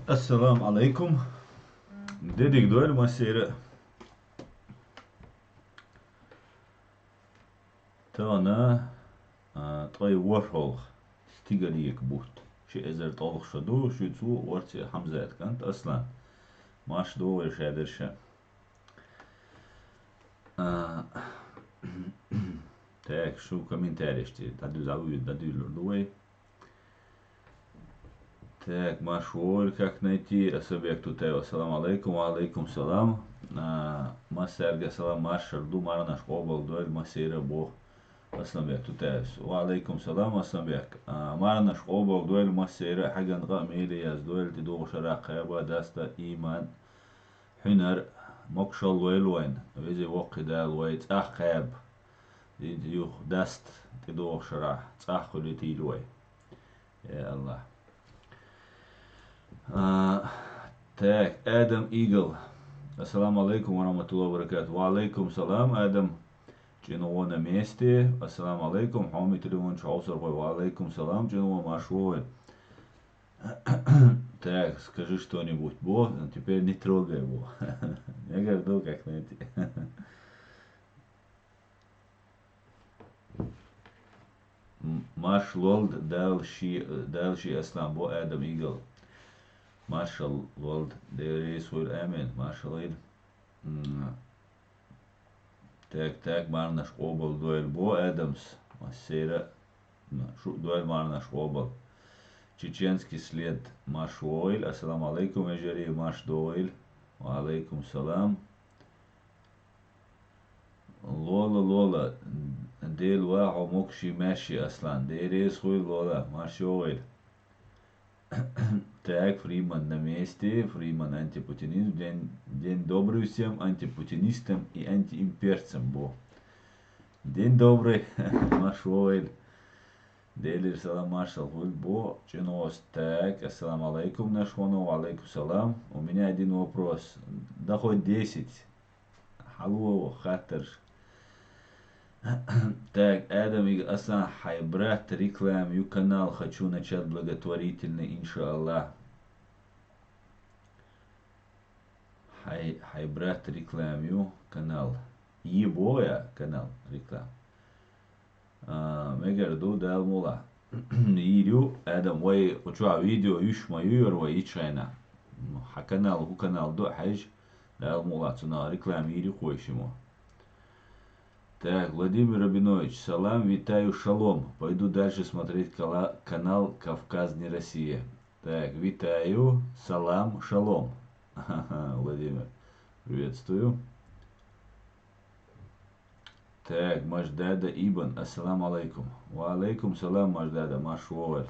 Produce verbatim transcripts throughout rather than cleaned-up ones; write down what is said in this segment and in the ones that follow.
Ассаламу Ӏалайкум. Де дика дойла массера а. Тахана, а, ткъе ворхӀалгӀа стигалъекъа бутт. Ши эзар ткъолгӀа шо ду, шуьца ву Орци Хьамзат кӀант Аслан. Марша догӀийла шаьдарша. А, так, шу комментареш тӀе дӀадуьза-, дӀадуьйлур ду вай. Так, марша вогӀийла, как найти, Асамбек Тутаев, ассаламу Ӏалайкум, ва Ӏалайкум салам. А, массаьрга салам, маршалла ду, марханаш къобал дойла, массера а боху. Асланбек Тутаевс. Ва Ӏалайкум салам, Асланбек. А, марханаш къобал дойла, массера а хьеган къа а меле яздойла, тӀедогӀу шарахь кхаба, даста, иман, хьуьнар, могушалла лойла вайна, веза-воккха Дала вай цӀахь кхаба. Дин юха даста, тӀедогӀу шарахь цӀахь хуьлуьйтийла вай. Я АллахӀ. А, так, Адам Игл. Ассаламу Ӏалайкум ва рахматуллахӀи ва баракатухӀ. Ва Ӏалайкум салам, Адам. ЧӀина гӀо на месте. Ассаламу Ӏалайкум. Хьоме телефон чу хьовсархой. Ва Ӏалайкум салам. ЧӀина гӀо, марша вогӀийла. Так, скажи что-нибудь, бо. Теперь не трогай его. Я говорю, ну, как найти. М-, маршалла, Дала ши-, Дала ши Аслан бо, Адам Игл. Маршалла, Дела реза хуьлда, амин. Маршалла. М, так, так, марханаш къобал дойла бо, Адамс. Массера а, м, шу а дойла марханаш къобал. Чеченский след, марша вогӀийла. Ассаламу Ӏалайкум, вежарий, марша догӀийла. Ва Ӏалайкум салам. Лола, Лола, Дела ва хьо могуш-маьрша, Аслан. Дела реза хуьлда, Лола, марша вогӀийла. Так, Фриман на месте, Фриман антипутинизм. День, день добрый всем антипутинистам и антиимперцам, бо. День добрый, марша вогӀийла. Делера салам, маршалла хуьлда, бо. ЧӀина гӀо, так, ассаламу Ӏалайкум, нашхоно, ва Ӏалайкум салам. У меня один вопрос. Да хоть десять. Хьалуо хаттарш. Так, Адам Игл, Аслан, хьай брат реклама ю, канал хочу начать благотворительный, иншааллахӀ. Хьай, хьай брат реклама ю, канал. Е бо я канал реклама. А, мегар ду, Дала мукъ лахь. Йийр ю, Адам, вай кху чохь видео юьш ма ю яра вай йичхьайна. Хьан канал, хӀун канал ду а хьаьжжа, Дала мукъ лахь, цунах реклама йийр ю кхо шиммо. Так, Владимир Рабинович, салам, витаю, шалом. Пойду дальше смотреть кала-, канал «Кавказ не Россия». Так, витаю, салам, шалом. Владимир, приветствую. Так, Маждада Ибн, ассаламу Ӏалайкум. Ва Ӏалайкум салам, Маждада, марша вогӀийла.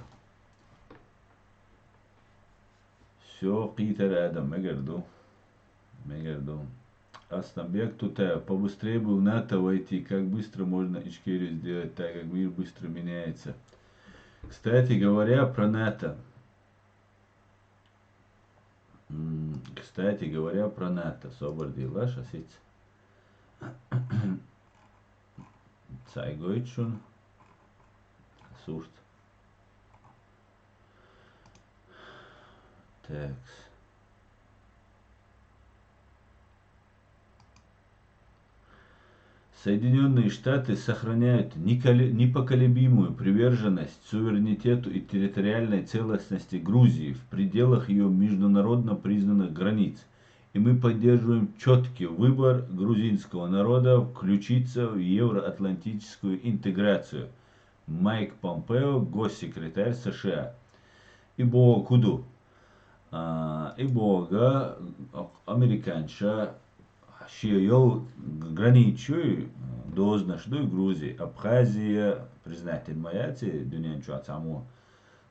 Всё, кхийтар, Адам, мегар ду. Мегар ду. Асланбек Тутаев, побыстрее бы в НАТО войти. Как быстро можно Ичкерию сделать, так как мир быстро меняется. Кстати говоря, про НАТО. М, кстати говоря, про НАТО. Собар дилла, шасиц. Цайгойтшун. Сурт. Текс. Соединённые Штаты сохраняют неколе-, непоколебимую приверженность суверенитету и территориальной целостности Грузии в пределах её международно признанных границ, и мы поддерживаем чёткий выбор грузинского народа включиться в евроатлантическую интеграцию. Майк Помпео, госсекретарь США. И боху кху ду? А, и боху, американца шен йолу границаш ю, дозанаш ду Грузия, Абхазия, признать дина ма яц дуьнен чохь цхьаммо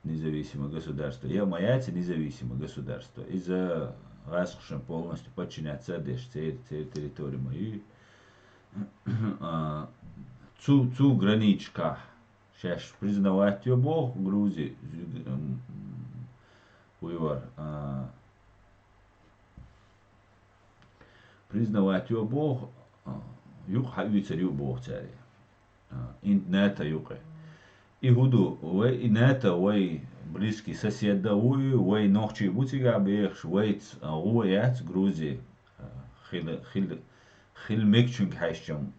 независимое государство. Я ма яц независимое государство. Иза гӀазкхашна полностью подчиняться а деш, церан, церан территори ма ю. А, цу, цу границашкахь шаьш признавать йо боху Грузи, м, вуьйвар, а, признавать йо боху, а, юкъа хьаоьцур ю боху цара. А, ин-, НАТО юкъе. И хӀун ду, вай, и НАТО вай близкий сосед да ву и, вай нохчий бу цигахь бехаш, вайца гӀо яц Грузи, а, хила, хила, хила мегачуьнга хьаьжчам,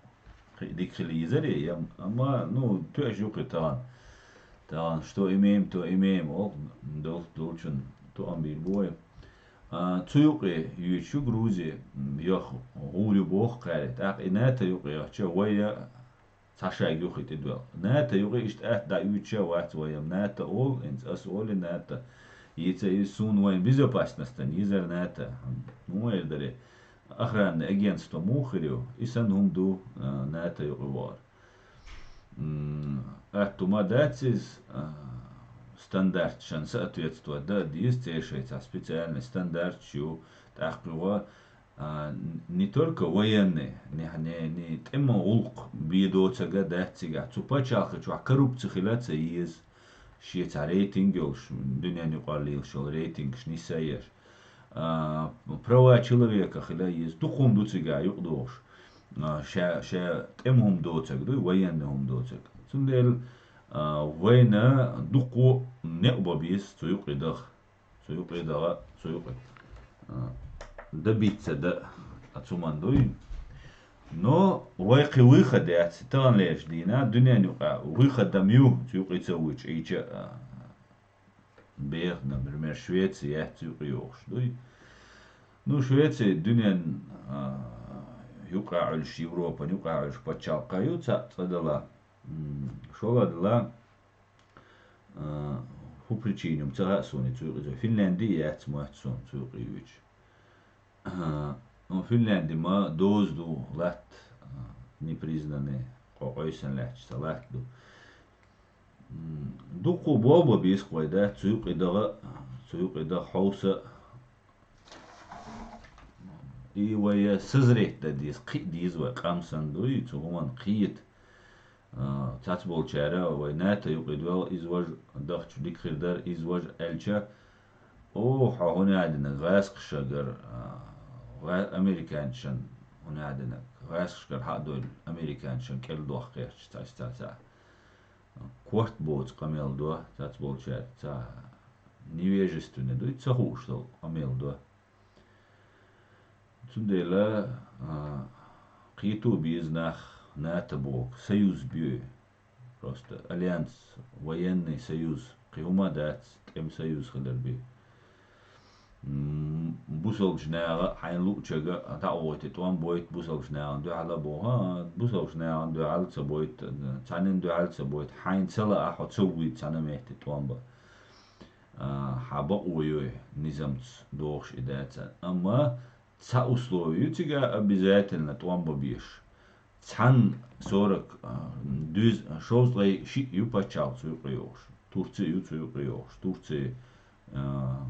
кхин дика хила йизарий, я, амма, ну, тоьаш ю кхин тахана. Тахана, что имеем, то имеем, оха дол-, долчун тоам бийр бу вай. А, цу юкъе юьйцуш ю Грузи, м, йох гӀур ю боху кхаьри. ТӀаккха и НАТО юкъе йохча вай я цхьа шайга юххе тӀедоьлху. НАТО юкъе иштта атта дӀа уьйцуш а вац вай, м, НАТО олу, хӀинца ас олу НАТО. Йица иза суна вайн безопасностан йизар НАТО. Ну, эр даре. Охранный агентство муха хир ю? И санна хӀума ду, а, НАТО юкъе вахар. М, атта хӀума дац иза, а, стандарташна соответствовать дан а деза, церан шайца специальный стандарташ ю, тӀаккха юха, а, не только военный, не, не, не тӀеман гӀуллакх бен доцург а дац цигахь. Цу пачхьалкхе чохь коррупци хила а ца еза. Шен цхьа рейтинг йолуш, дуьненан юкъара лелаш йолу рейтингаш нисъеш. А, права человека хила а еза. Дукха хӀума ду цигахь юкъадогӀуш. А, ша, ша тӀеман хӀума доцург дуй, военный хӀума доцург. Цундела, а, вайна дукха некъ бан беза цу юкъе даха. Цу юкъе даха, цу юкъе, а, добиться дан, а, цу ман дуй. Но вай кхин выход яц, таханлерчу дийнахь дуьненан юкъахь выход ам ю, цу юкъе ца вуьйцуш, ийча, а, беха, например, Швеция яц цу юкъе йогӀуш дуй. Ну, Швеция дуьненан, а, юкъахь Ӏуьллуш, Европан юкъахь Ӏуьллуш пачхьалкх ю, цхьаъ цкъа дала. М, шолгӀа дала, а, хӀун причина ю ца хаьа суна цу юкъе. Финляндия яц моьтту суна цу юкъе юьйцуш. А, ну, Финлянди ма доза ду, латта, а, непризнанный, къо-, къойсана лаьтташ ца латта ду. М, дуккха болх бан беза-кх вай, да, цу юкъе даха, цу юкъе даха хьовса. И вай созреть дан деза, кхиа деза вай, къам санна дуй, цу хӀуманна кхета. А, цхьацболчара вай НАТО юкъе доьлху, иза важа дахча дика хир дара, иза важа аьлча, о, хьо хӀун аьлла динарг, гӀазкхашкара, а, гӀа-, американцашна хӀун аьлла динарг, гӀазкхашкара хьа а довлу, американцашна кӀел дохкхерча, цхьаъ, цхьаъ, цхьаъ. Корта боцу къамел до, цхьацболчара, цхьа невежественный дуй, ца хууш долу къамел до. Цундела, а, кхето беза нах, НАТО боху, союз бе. Просто альянс, военный союз, кхин хӀума дац, тӀеман союз хилар бе. М, бусалбачу наха хьайна луучуьнга дӀа а гӀойти тӀом бойту, бусалбачу нахана дуьхьал а боху, а, бусалбачу нахана дуьхьал а ца бойту, цхьаннан дуьхьал а ца бойту, хьайна ца лаахь, хьо ца вуьйцу цхьана а метте тӀом бан. А, хьан бакъо йой, низамца дохуш и дацара. Амма цхьа условие ю цигахь обязательно тӀом бан безаш. Цхьанна сорок, а, дуьз-, шовзткъе шиъ ю пачхьалкх цу юкъе йогӀуш. Турци ю цу юкъе йогӀуш. Турци, а,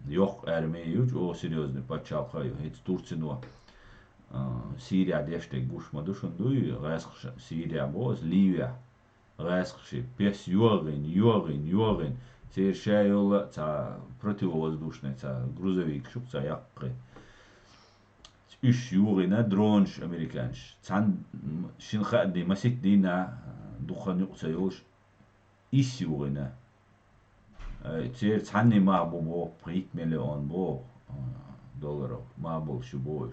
йоккха арми ю, чӀогӀа серьёзный пачхьалкх а ю. ХӀинца Турцино, а, Сирия деш дерг гуш ма ду шуна дуй, гӀазкхаша Сирия боху аса, Ливия. ГӀазкхаший, пес йогӀийна, йогӀийна, йогӀийна. Церан ша йолу цхьа противовоздушный, цхьа грузовикаш ю-кх цхьа яккхий. Уьш йогӀийна дронаш американцаша. Цхьана, м, шина хаа дийнахь, масийтта дийнахь, дукха хан юкъа ца йолуш, исс йогӀийна. Ай, церан цхьанний мах бу боху, пхийтта миллион боху, а, долларов мах болуш ю боху.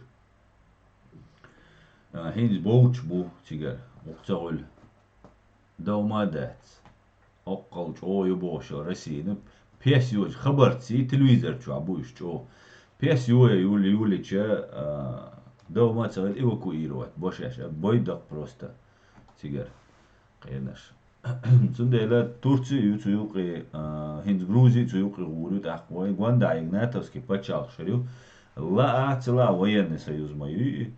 А, хӀинца болчу бу цигара, вукху ца гӀуьллу. Дан хӀума а дац. Оккхал чӀогӀа ю бохуш йолу Россина. Пес йоцу хабарций, телевизор чохь бу уьш чӀогӀа. Пес йоя юла юлича, а, дан хӀума а ца хилла эвакуировать бо шаьш, а, бойдакх просто цигара кхернаш. Цундела Турци ю цу юкъе, а, хӀинца Грузи цу юкъе гӀур ю тӀаккха вай, гондахьега натовский пачхьалкхаш ю. Лаахь а ца лаахь военный союз ма ю и.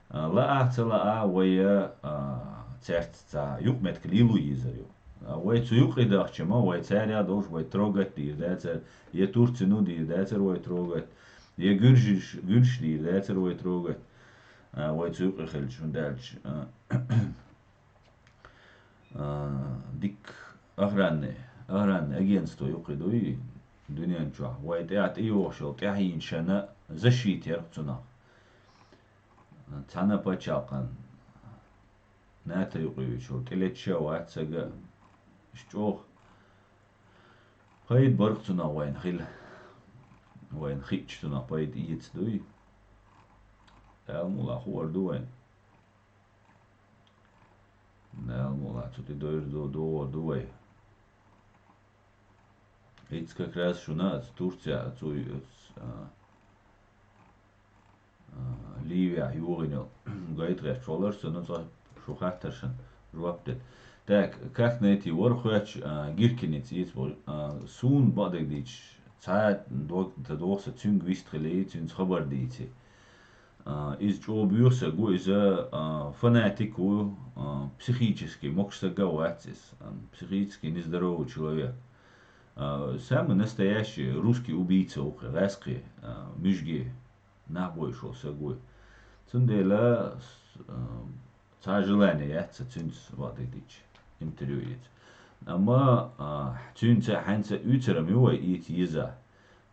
А, лаахь а ца лаахь вай, а, цаьрца цхьа юкъаметтиг лело езар ю. А, вай цу юкъе дахча ма, вай цаьрга а долуш вай трогать дийр дацара, я Турцино дийр дацара вай трогать, я гуьржиш-, гуьржиш дийр дацара вай трогать, а, вай цу юкъе хилча, хӀунда аьлча, а, а, дика охранный, охранный агентство юкъе дуй дуьнен чохь. Вай тӀехь тӀейогӀуш йолу тӀаьхьенашна защита яр-кх цунах. Цхьана а пачхьалкхана НАТО юкъе вуьйцуш волу тӀелеташ а вац цига, уьш чӀогӀа Пайда бар-кх цунах вайна хила. Вайна хиъча цунах пайда эца дуй. Дала мукъалахь хуур ду вайна. Дала мукъалахь цу тӀе дойр ду, догӀур ду вай. Ицца как раз шуна аца Турция, аца уй, аца, а, а, Ливия югӀинел гайтӀа гӀерташ валар, сан цӀа шу хаттаршан жоп дед. Так, как найти, вар хоьтташ, а, Гиркиница ийца бо-, а, суна бакъдерг дийцаш, цхьа дог-, та дохса цуьнга вист хилий, цуьнца хабар дийци. А, иза чӀогӀа боьха саг ву, иза, а, фанатик ву, а, психически могаш саг а вац иза, а, психически нездоровый человек. А, самый настоящий русский убийца ву кхы, гӀаьскхи, а, муьжги нах бойш волу саг вуй. Цундела, с-, а, цхьа желание яц сан цуьнца ваӀда дича, интервью йица. Амма, а, цуьнца хьаьнца уьйцурам ю вай ийца йиза,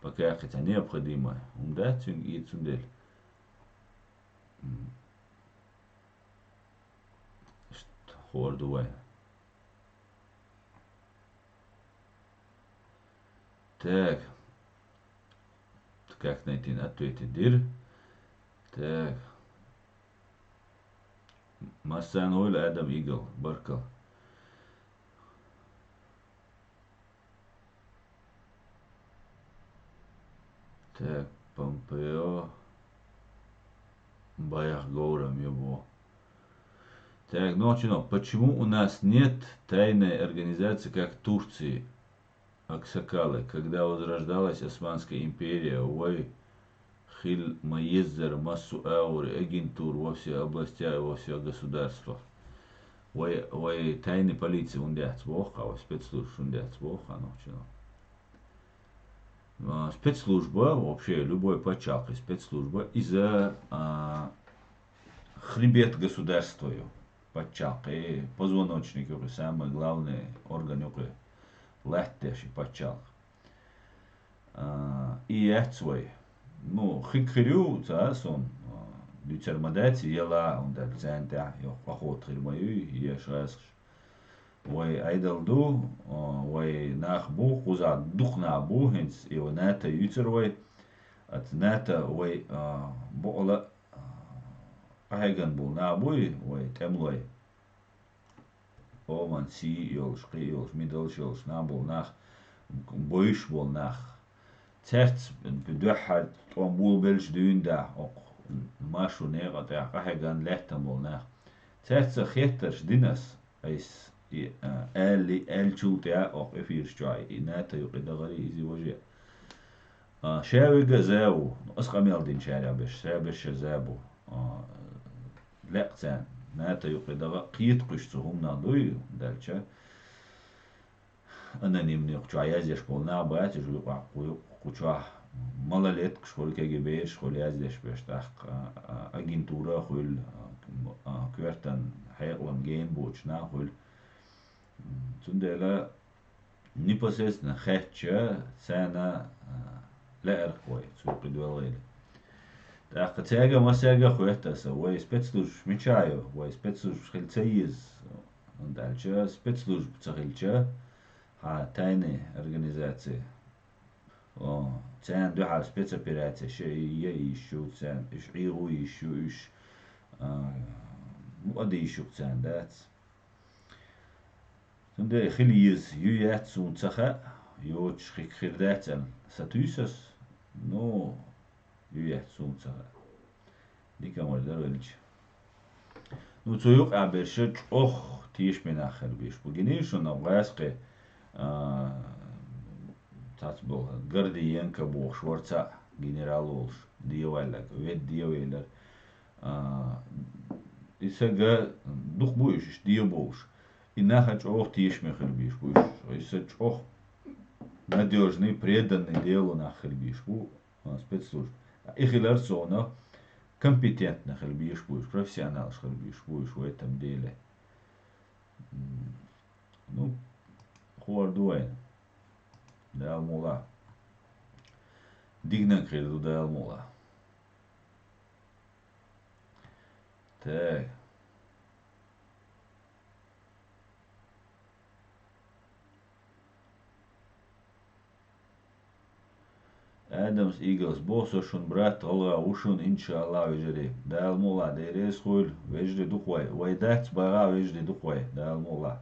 пока кхин цхьа необходимое хӀума дац цуьнга ийца, цундела. М. Иштта хуур ду вай. Так. Как найти, ответить дира. Так. Массарна вуйла, Адам Игл, баркалла. Так, Помпео. Баях говрам ю бо. Так, нохчино, почему у нас нет тайной организации, как в Турции, аксакалы, когда возрождалась Османская империя, вай хила ма еззара массо а агӀор агентура во все областя и во всех государствах. Вай, вай тайный полиция хӀунда яц боху, вай спецслужбаш хӀунда яц боху, нохчино. А, спецслужба, вообще, любой пачхьалкхе спецслужба, иза, а, хребет государства ю. Пачхьалкхе, позвоночник ю кхин, самый главный орган ю кхин, латтадеш и пачхьалкх. А, и яц вай. Ну, хиг хир ю, ца сон, а, дуьйцур ма дац, яла, хӀунда аьлча царна тӀехь йоккха охота хир ма юй, еш гӀазкхаш. Вай Ӏедал ду, а, вай нах бу, кхузахь дукха нах бу, хӀинца и вай НАТО юьйцур вай. Аца НАТО вай, а, бакъала, а, къахьегна болу нах буй, вай тӀемалой. Оман, сий йолуш, кхин йолуш, мидалш йолуш нах болу нах, бойуш болу нах. Цаьрца дуьххьара тӀом болабелча дуьйна дахь, окху маршо некъа тӀехь къахьегна лаьттина болу нах. Цаьрца хеттарш дина ас, айс, и, а, аьлли, аьллачул тӀаьхьа окху эфираш чохь и НАТО юкъе дахаре, иза важа. А, ша вега за ву, ас къамел динчарех берш, ша берш за бу. А, лаьа царна, НАТО юкъе даха кхета кхуьш цу хӀуманах дуй, даьлча. Анонимный кху чохь яздеш болу нах бац, уьш юкъахь кху, кху чохь малолеткаш хуьлу, кегий бераш хуьлу яздеш берш, тӀаккха, а, а, агентура а хуьлу, а, м-, а, коьртан хьекъалан гена боцуш нах а хуьлу. М, цундела непосредственно хаьттича, царна, а, лаьара-кх вай, цу юкъе доьлхийла. ТӀаккха цаьрга а, массаьрга а хоьтту аса, вай спецслужбаш мичахь ю, вай спецслужбаш хила ца еза, хӀунда аьлча спецслужба ца хилча, хьан тайный организация. О, царна дуьхьал спецоперация ша и е йиш ю царна, уьш ӀийгӀо йиш ю, уьш, а, мукъа дийшух царна дац. Цундела хила еза, ю яц суна ца хаьа, йоцуш хи-, хир дац аьлла, сатуьйсу ас, ну, ю яц суна ца хаьа. Дика ма дара велча. Ну, цу юкъахь берш чӀогӀа тешаме нах хир беш бу. Гинийша шуна гӀаскхи, а, цац боху, Гордиенко бохуш вара цхьаъ генерал волуш, дӀаваьлларг, ведда дӀавелира. А, и сага дукха бу уьш, уьш дӀабовлуш. И нах а чӀогӀа тешаме хир беш бу уьш. И са чӀогӀа надёжный, преданный делу нах хир беш бу. А, спецслужба. И хилар цунах компетентно хила безаш бу уьш, профессионалаш хила безаш бу уьш в этом деле. М, ну, хуур ду вайна. Дала мукъалахь. Диканиг хир ду Дала мукъалахь. Так. Адамс Иглс боху: со шун брат гӀалгӀа ву шун, иншааллахӀ, вежарий. Дала мукъалахь, Дела реза хуйла, вежарий ду-кх вай. Вай дац багӀа, вежарий ду-кх вай, Дала мукъалахь.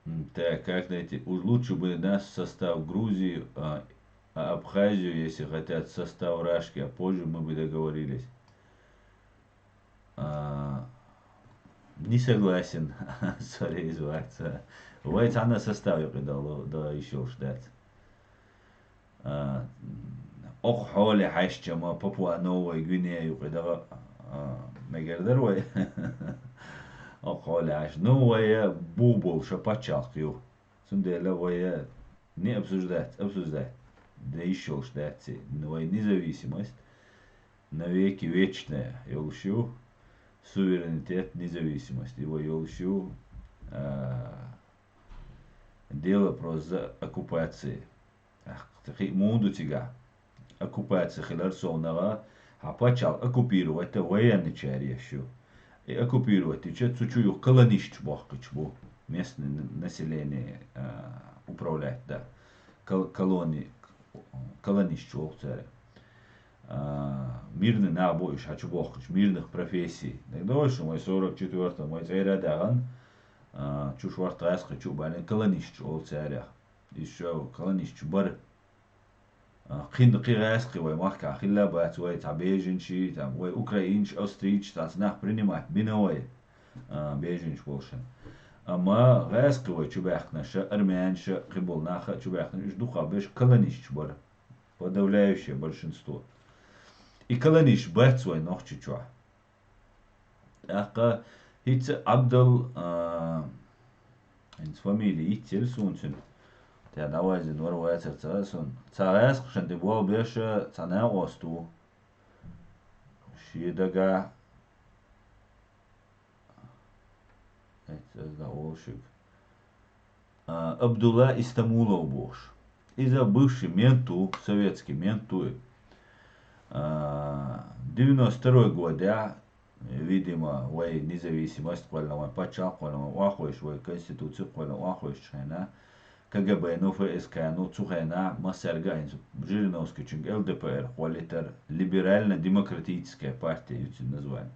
М, так, как найти? Уж лучше бы нас в состав Грузии, а, а Абхазию, если хотят, в состав Рашки, а позже мы бы договорились. А, не согласен, сори, изваться. Вай цхьана состав юкъе дала, да, ишолш дац. А, окху хьоле хьаьжча ма Папуа Новая Гвинея юкъе дала, а, мегар дара вай. Окху хьоле хьаьжча. Ну, вай бу болуша паччалкх ю. Цундела вай не обсуждать, обсуждать де йиш йолуш дац и. Вай независимость навеки вечная йолуш ю, суверенитет, независимость и вай йолуш ю, а, дело просто за оккупацией. Ах, хи муха ду цигахь? Оккупация хилар совнагӀа, хьан пачхьалкх оккупировать а военныйчара еш ю. И оккупировать йича, цу чу юха колонисташ бохкуьйтуш бу. Местное н-, население, а, управлять да. Кол-, колони-, колонисташ олу цара. А, мирный нах бу уьш хьан чу бохкуьйтуш, мирных профессий. ДагадогӀуш шуна, вай сорок четвёртом вай цӀера а дахана, а, чу шорта гӀаьскхи чу а баьллина, колонисташ олу царех. Иза шо колонисташ бара. А, кхин, кхин гӀаьскхи вай махкахь хилла а бац, вай цхьа беженцаш, там, вай украинцаш, австрийцаш, цхьацца нах принимать бина вай, а, беженцаш болушан. Амма гӀаьскхи вай чу баьхкинарш а, армянаш а, кхин болу нах а чу баьхкинарш, уьш дукхахберш колонисташ бара. Подавляющее большинство. И колонисташ бац вай Нохчийчохь. ТӀаккха хӀинца Абдал, а, хӀинца фамилия йицъелла суна цуьнан. Тера дӀавайзина вара, вацара ца хаьа суна. Цхьа гӀаьскхашна тӀе болх беш цхьа накъост ву. Шен дагахь, эццаза дӀа олу шуьга. А, Абдулла Истамулов бохуш. Иза бывший мент ву, советский мент ву и. А, девяносто второй годехь, видимо, вай независимость кхоьллина, вай пачхьалкх кхоьллина, вай охьахевшича, вай конституци кхоьллина, охьахевшичу хенахь, КГБ-ну, ФСК-ну, цу хенахь массаьрга а хӀинца Жириновскийчуьнга ЛДПР кхоллийтира, либерально-демократическая партия ю цуьнан название.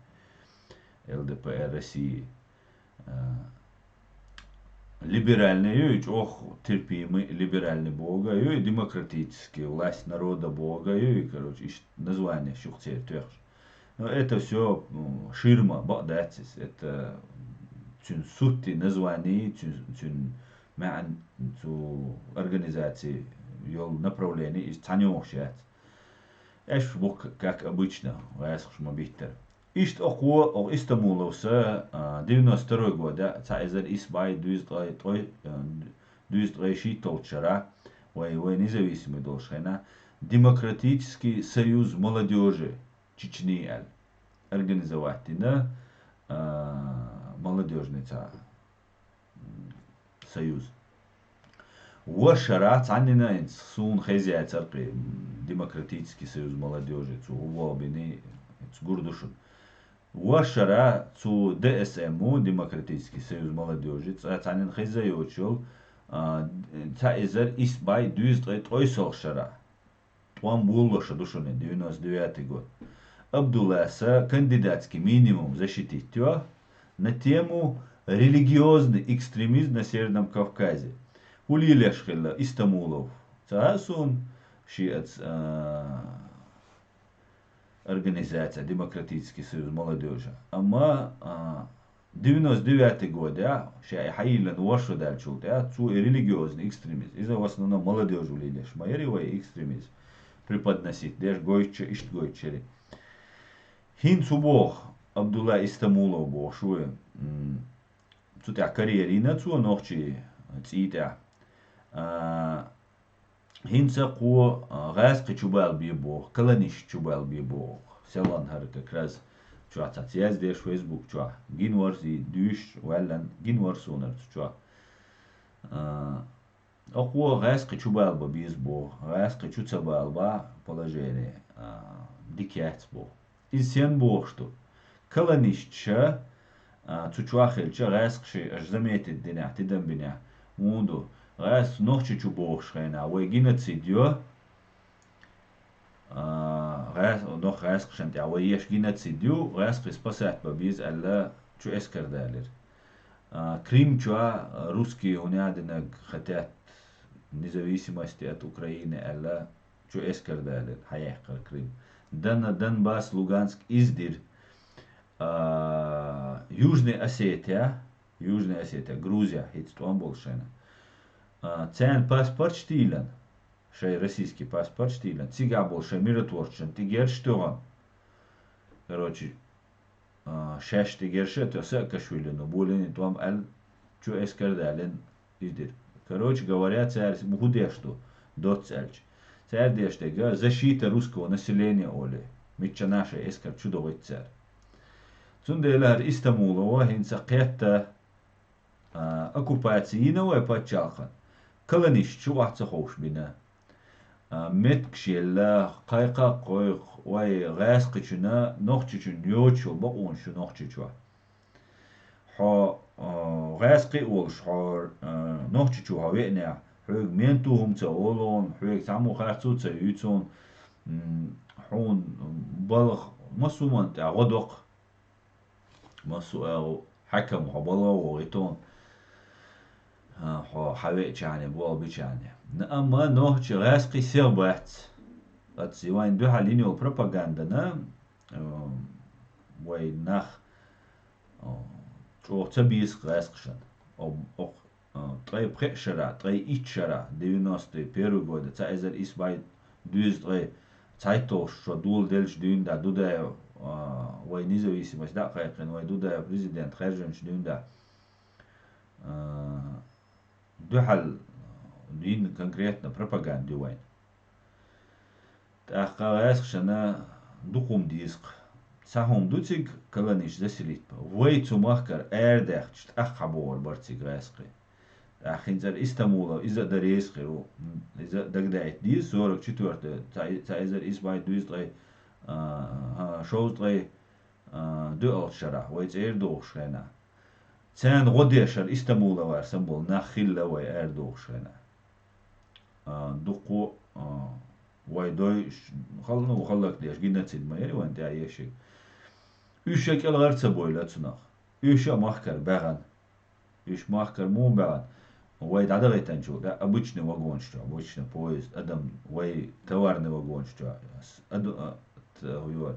ЛДПР России. А, либеральный ю и, чӀогӀа терпимый либеральный бохург а ю и, демократический, власть народа бохург а ю и, короче, иштта названеш ю-кх церан тоьхча. Но это всё, м, ширма, бакъ дац иза. Это цуьнан сутти название, цуьнан, цуьнан маьӀна, цу организации йолу направление иза цхьаьна йогӀуш яц. Аьшпаш бу-кх, как обычно, гӀаьскхаша ма-биттара. Иштта окхо, окху Истамуловс, а, девяносто второй года, цхьа эзар исс бӀе дезткъе ткъе, а, дезткъе шийтталгӀачу шарахь, вай, вай независимый долуш хенахь, Демократический союз молодёжи Чечни аьлла организовать дина, а, молодёжный цхьа союз. Вуьшта шарахь цхьаннина, хӀинца суна хезна яцара кхин, Демократический союз молодёжи, цу гӀо бина, хӀинца гур ду шуна. Вуьшта шарахь цу ДСМ-у, Демократический союз молодёжи, цкъа цхьаннина хезна йоцуш йолу, а, цхьа эзар исс бӀе дезткъе ткъайоьсналгӀачу шарахь. ТӀом болалуш ду шуна, девяносто девятый год. Абдуллас кандидатский минимум защитить йо на тему «Религиозный экстремизм на Северном Кавказе». ХӀун лелош хилла Истамулов? Ца хаьа суна, шиъ аца, а, организация Демократический союз молодёжи. Амма, а, девяносто девятый годехь, ша и хьайиллина вуьшта шу даьллачул тӀаьхьа, цо и религиозный экстремизм. Иза в основном молодёжь ву лелош ма яри вай экстремизм. Преподносить деш, гойтуш, иштта гойтуш яри. ХӀинца хӀун боху Абдулла Истамулов бохуш ву, м, цу тӀехь карьера йина цо нохчийн цӀий тӀехь. А, ХӀинца кхо, а, гӀаьскхи чубалабе боху, колонисташ чубалабе боху. Селхан хӀара как раз чохь цхьацца яздеш Facebook чохь. Гина вара и дуьйш, ваьллан, гина вара суна цу чохь. А, окхо гӀаьскхи чубалабан беза боху. ГӀаьскхи чу ца балабахь, положение, а, дика яц боху. Иза сен бохуш ду? Колонисташа, а, цу чохь хилча, гӀаьскхаша аша заметить динехь, тидам бинехь, муха ду, гӀаьс-, Нохчийчу бохуш хенахь, вай геноцид йо, а, гӀаьс-, нох гӀаьскхашна тӀехь вай еш геноцид ю, гӀаьскхий спасать бан беза аьлла, чу эскар далира. А, Крим чохь русские хӀунда динарг хотят независимости от Украины аьлла, чу эскар далира, хьаяьккхира Крим. Дона-, Донбасс, Луганск иза дира. А, Южный Осетия, Южный Осетия, Грузия, хӀинца тӀом болу шайна. А, царна паспорташ тийлан, шайн российский паспорташ тийлан, цигахь болу шайн миротворцашна тӀе герш тоьхна. Короче, а, шаьш тӀе герш а тоьхна, Саакашвилина, болийна тӀом аьлла, чу эскар далина, иза дира. Короче говоря, цара хӀун деш ду, доцца аьлча. Цара деш дерг защита русского населения олий. Миччанахь шайн эскар чу дохуьйту цара. Цундела хӀара Истамулова хӀинца кхетта, а, оккупаци йина вай пачхьалкхан. Колонисташ чу охьа ца ховш бина. А, меттигаш елла, кхайкха а кхойкху, вай гӀаьскхичунна, Нохчийчунна йоцуш йолу бакъонаш ю Нохчийчохь. Хьо, а, гӀаьскхи а волуш, хьо, а, Нохчийчу хьо веанехь, хьоьга менту хӀума ца олу хьуна, хьоьга цхьаммо харцо ца юьйцу хьуна, м, хьуна балха массо а хӀуманна тӀехь гӀо доккху. Массо а агӀо хьаькам хьо балха а вогӀуьйту хьуна, а, хьо хьан веачахьана, болх бичахьана. Н-, амма нохчи гӀаьскхи сих бац. Оцу вайна дуьхьал йина йолу пропагандана, а, вай нах, а, чӀогӀа ца беза гӀаьскхашна. Об-, окху, а, ткъе пхеа шарахь, ткъе итт шарахь, девяносто первый года, цхьа эзар исс бӀе дезткъе цхьайтталгӀа шо доладелча дуьйна да Дудаев, а, вай независимость дӀа а кхайкхина, вай Дудаев президент хаьржинчу дуьйна да, а, дуьхьал йина конкретно пропаганда ю вайна. ТӀаккха гӀаьскхашна дукха хӀума деза-кх. Цхьа хӀума ду цига, колонисташ заселить бан. Вай цу махкара арадаьхча, тӀаккха хьабогӀур бара цига гӀаьскхий. ТӀаккха хӀинца Истамулов иза а дан реза хир ву. Иза а дагадаийта деза, сорок четвёртый, цхьа, цхьа эзар исс бӀе дезткъе, а, а, шовзткъе, а, доьалгӀачу шарахь, вай цӀера дохуш хенахь. Царна гӀо деш хӀара Истамуловара санна болу нах хилла вай арадохуш хенахь. А, дуккха, а, вай дой ш-, хал-, ну, хӀаллакдеш геноцид ма яра вайна тӀехь ешиг. Уьш а кӀелхьара ца бойла цунах. Уьш а махкара баьхна. Уьш махкара муха баьхна? Вай дӀадахийтинчул тӀаьхьа обычный вагонаш чохь, обычный поезд, адам вай товарный вагонаш чохь, с-, аду-, а, т-, хӀу ю,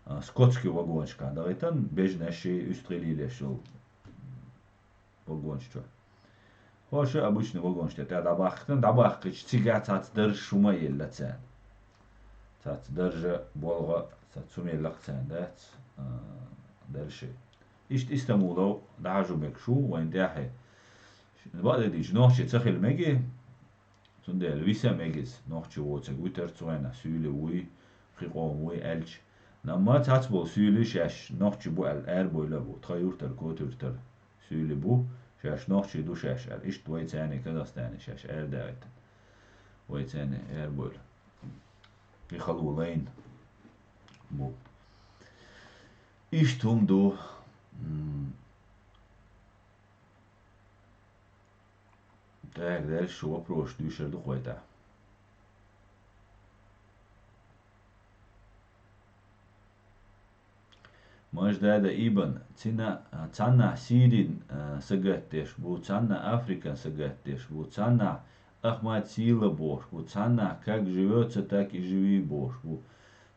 а, скотский вагонашкахь дахийтина, бежанаш, уьстагӀий лелош йолу вагонаш чохь. ХӀорш а обычный вагонаш тӀе тӀе дӀабахкина, дӀабахкича цигахь цхьацца даржаш хӀума а елла царна. Цхьацца даржа, болх а, цхьацца хӀума елла-кх царна, дац, а, даржаш. Иштта Истамулов дӀахьажо мегаш ву вайна тӀаьхье. Бакъдерг дийцича, нохчи ца хила мега, цундела виса а мега иза, нохчи воцург витар цу хенахь, суьйле вуй, пхи къоман вуй аьлча. Амма цхьацца болу суьйлий шаьш нохчи бу аьлла арабевлла а бу, тхан юьртара, кота-юьртара суьйлий бу, шаьш нохчий ду шаьш аьлла. Иштта вай царний, Казахстане шаьш арадагӀийтина. Вай царний арабевлла. И хало лайна бу. Иштта хӀума ду. М. Так, дальше вопросаш дуьйцур ду-кх вай тӀаккха. Маждада Ибн, цина-, цхьаннахь Сирин, а, сагатдеш бу, цхьаннахь Африкан сагатдеш бу, цхьаннахь Ахмад Сила бохуш бу, цхьаннахь Как живётся, так и живи бохуш бу,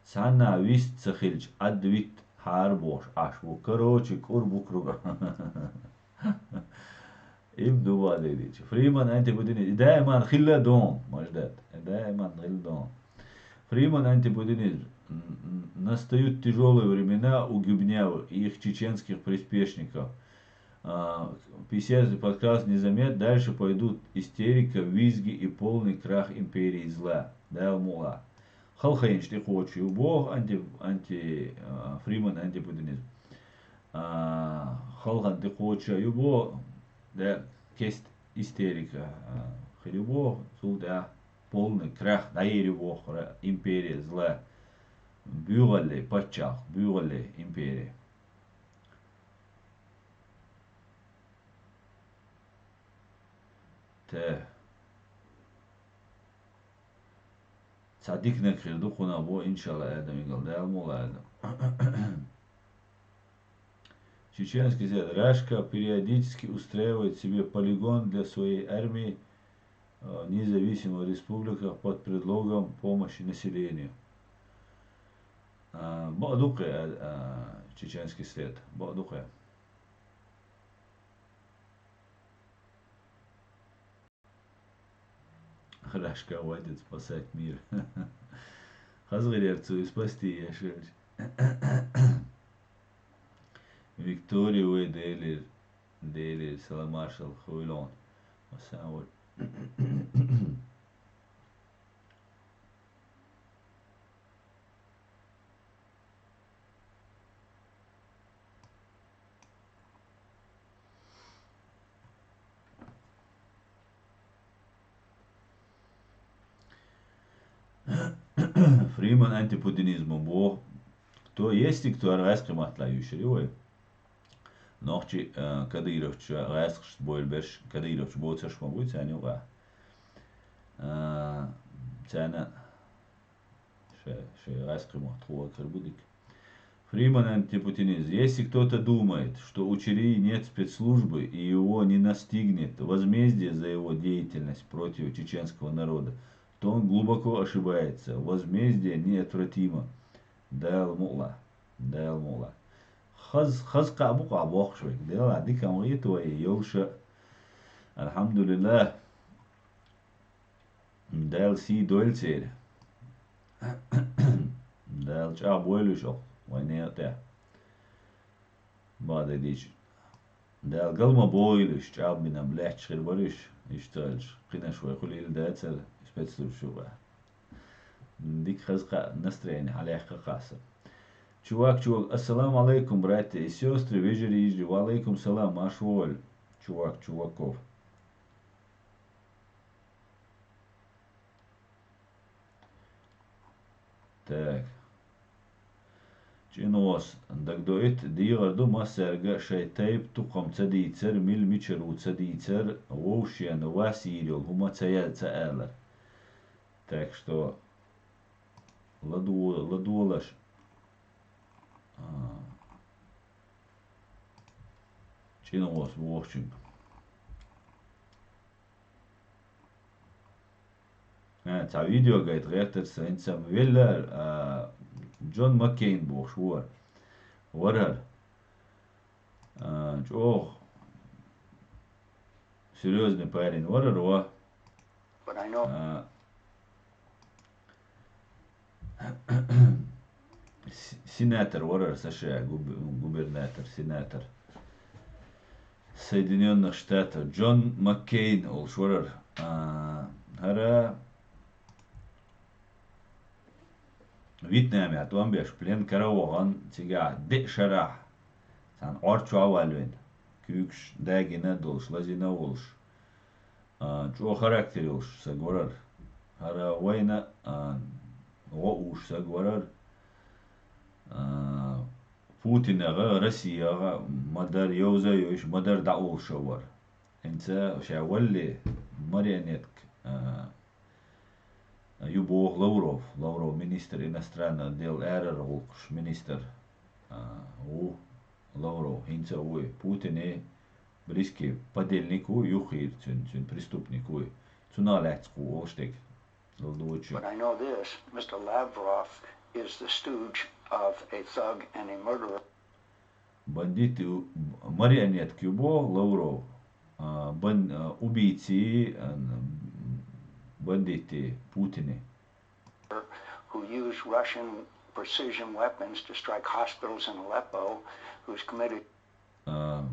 цхьаннахь вист ца хилча, Ӏад витта хьара бохуш Ӏаш бу. Короче, кӀур бу кругом. Им ду бакъдерг дийцича. Фриман антипутинизм. И даиман хилла дон, Маждат. И даиман хилла дон. Фриман антипутинизм. М, м, настают тяжёлые времена у гибнявых и их чеченских приспешников. А, писец подкаст не замет, дальше пойдут истерика, визги и полный крах империи зла. Дала мукъ лахь. Халхайнаш тӀекхочуш ю боху анти-, анти-, а, Фриман антипутинизм. А, халхана тӀекхочуш ю боху, де, кест истерика, а, хир ю боху, цул тӀаьхьа полный крах дӀаер ю боху, ра-, империя зла. Буьйгӏалле паччахь, буьйгӏалле империя. Тэ. Цхьа диканиг хир ду кхунах бо, иншалла, Адам, игал Дала мукъ лахь, Адам. Чеченский свет. Рашка периодически устраивает себе полигон для своей армии, э, в независимых республиках под предлогом помощи населению. А, бакъ ду-кх, а, а, чеченский свет. Бакъ ду-кх. Рашка вадит спасать мир. Хаза гӏирер цо и спасти еш хилча. Виктория, вай Делера, Делера салам-маршалла хуьлда хьуна. Масса а вай. Фриман антипутинизм боху. Кто есть и кто гӏаьскхи маттахь юьйцур ю вай? Нохчий, а, кадыровцаш гӏаьскхашца бойла берш, кадыровцаш боцурш ма буй царна юкъахь. А, царна Шай, шай гӏаьскхи мотт хьо ваккхар бу дика. Фриман антипутинизм. Если кто-то думает, что у Чирии нет спецслужбы и его не настигнет возмездие за его деятельность против чеченского народа, то он глубоко ошибается. Возмездие неотвратимо. Дала мукъ лахь. Дала мукъ лахь. Хаза, хаза кхаъ бу-кх бохуш верг. Дела дика ма хета вай йолуш а. Алхьамдулиллах. Дала сий дойла церан. Дала чӀагӀбойла уьш окху вайн некъа тӀехь. Бакъдерг дийцича, Дала гал ма бохийла уьш, чӀагӀбина лаьтташ хир бара уьш, иштта аьлча, кхинаш вай хуьлийла дацара спецслужбаш юкъахь. Дика хаза кхаъ, настроение хьалаяккха кхасса. Чувак, чувак, ассаламу алейкум, братья и сестры, вежарий, йижарий, ва алейкум салам, марша вогӀийла, чувак, чуваков. Так. ЧӀинос дагадоуьйту, дегӀар ду массаьрга шайн тайп-тукхам ца дийцар, мила мичара ву ца дийцар, вовшена вас йийр йолу хӀума ца я-, ца алар. Так что ладо-, ладогӀалаш, а, чӀинос вохучуьнга. А, цхьа видео гайта гӀертара сан, хӀинца сан веллара, а, Джон Маккейн бохуш вара. Варара. А, чӀогӀа серьёзный парень варара ва. А, С-, сенатор варара США, губ-, губернатор, сенатор. Соединённых Штатов. Джон Маккейн олуш варара. А, хӀара Вьетнамехь тӀом беш, плен кара а вахана, цигахь деа шарахь, цхьана Ӏор чохь а валавина, куьйгаш дагийна а долуш, лазийна а волуш. А, чӀогӀа характер йолуш саг варара. ХӀара вайна, а, гӀо уьш саг варара. А, Путинагара, Россиягара ма-дарра йовза а йовзуш, ма-дарра дӀаолуш а вара. ХӀинца ша валале марионетка, а, ю боху Лавров, Лавров министр иностранных дел, арара гӀуллакхаш министр, а, ву Лавров, хӀинца а вуй, Путине близкий подельник ву, юххера цуьнан, цуьнан преступник вуй. Цунах лаьцна кху олуш дерг лардочу. But I know this, Mister Lavrov is the stooge of a thug and a murderer. Бандит, марионетка ю боху Лавров, а, бан-, а, убийци, а, бандити Путине. Who use Russian precision weapons to strike hospitals in Aleppo, who's committed А,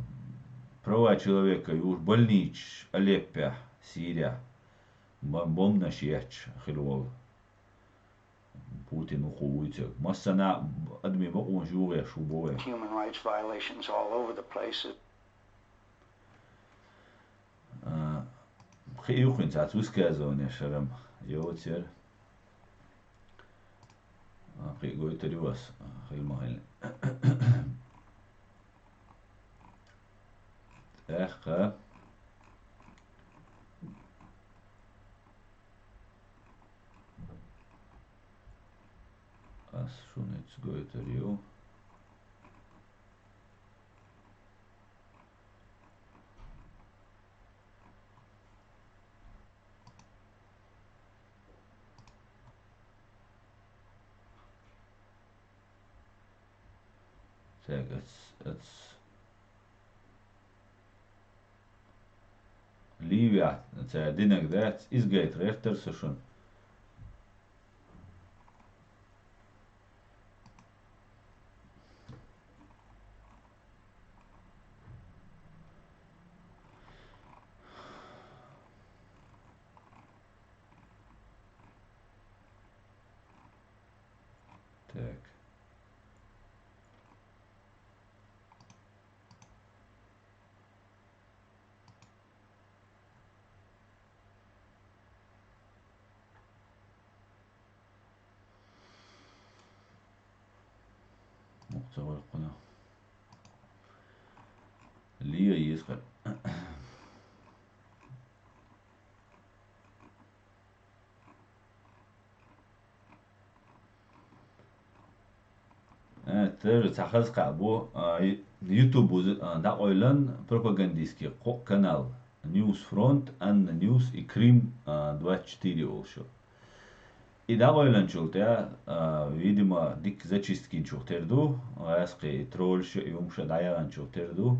права человека юуш больницаш Алеппехь, Сирехь, бом-, бомбанаш етташ хилла волу Путин вукхо вуьйцург. Массанхьа адамийн бакъонаш юхавеш ву боху. Human rights violations all over the place. А, кхин юххе цхьацца высказывание шарам йоцу яра. А, кхы а гойтур ю ас, хила ма хилла. ТӀаккха ас шуна ца гойтур ю. Так, ац, ац. Ливия, цара динарг дац, иза гайта гӀертар со шуна. Так. Мукъ ца гӀойкхуна. Лия еза кхы. Э, тера цхьа хаза кхаъ бу, а, ютубе, а, дӀакъовлан пропагандистский кхо канал. Ньюс Фронт, Анна Ньюс и Крым, а, двадцать четыре олуш. И дӀакъовланчул тӀаьхьа, а, видимо, дика зачистка йинчух тера ду, гӀаскхий и тролльш а, и хӀумаш а дӀаяханчух тера ду.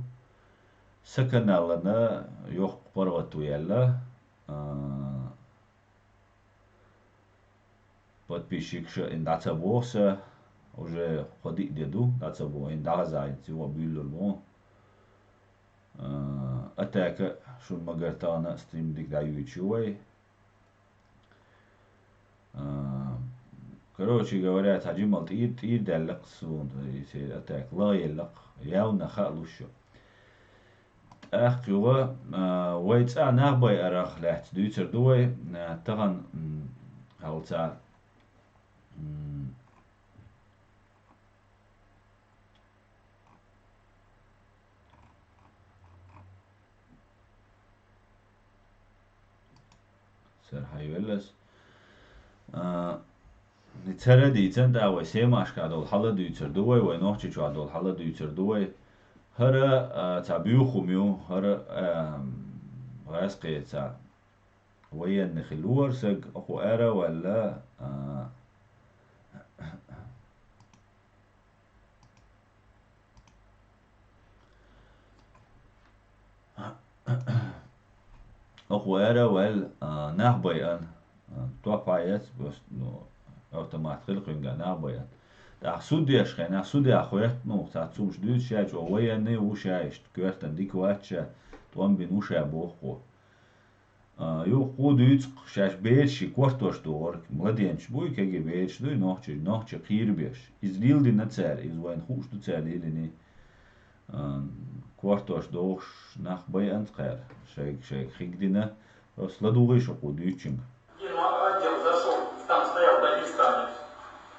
Сан каналана йоккха паргӀато яьлла, а, подписчикаш а ин дӀа ца боху сан, уже кхо-диъ де ду, дӀа ца боху, ин дӀахазахь ин цигахь буьйлалур бу. А, атака шуна магар тахана а стрим дика дӀайойтуш ю вай. А, короче говоря, цхьа жимал тӀийр-, тӀийр даьлла-кх суна, и церан атака лаха елла-кх, явно хаалуш ю. ТӀаккха юха, а, вай цӀа нах байарах лаьцна дуьйцур ду вай, а, тахана, м, хьалца, м, Сара хьайвеллас. А, цара дийцан тӀа вай Семашкахь долу хьала дуьйцур ду вай, вай Нохчийчохь долу хьала дуьйцур ду вай. ХӀара, а, цхьа буьйху хӀума ю, хӀара, а, гӀаьскхи цхьа военный хилла вара саг, оха ара а ваьлла, а, Оха вара ваьлла, а, нах байъан, а, топ яц, просто, ну, автомат хила кхуьнга нах байъан. ТӀаккха суд еш хенахь, судья хоьтту, ну, цхьацца хӀумаш дуьйцу, ша чӀогӀа военный ву, ша иштта коьртана дика вац ша, тӀом бина ву ша боху кхо. А, юха кхо дуьйцу-кх, шаьш бераш ши кортош догӀура, младенчаш буй, кегий бераш дуй, нохчий, нохчий кхийра бераш. Иза леладина цара, иза вайна хууш ду цара лелийний. А, кортош догӀуш нах байъанца кхара, шайга, шайга хиг дина, просто ладугӀий шу кхо дуьйцучуьнга. Отдел зашёл, там стоял дагестанец.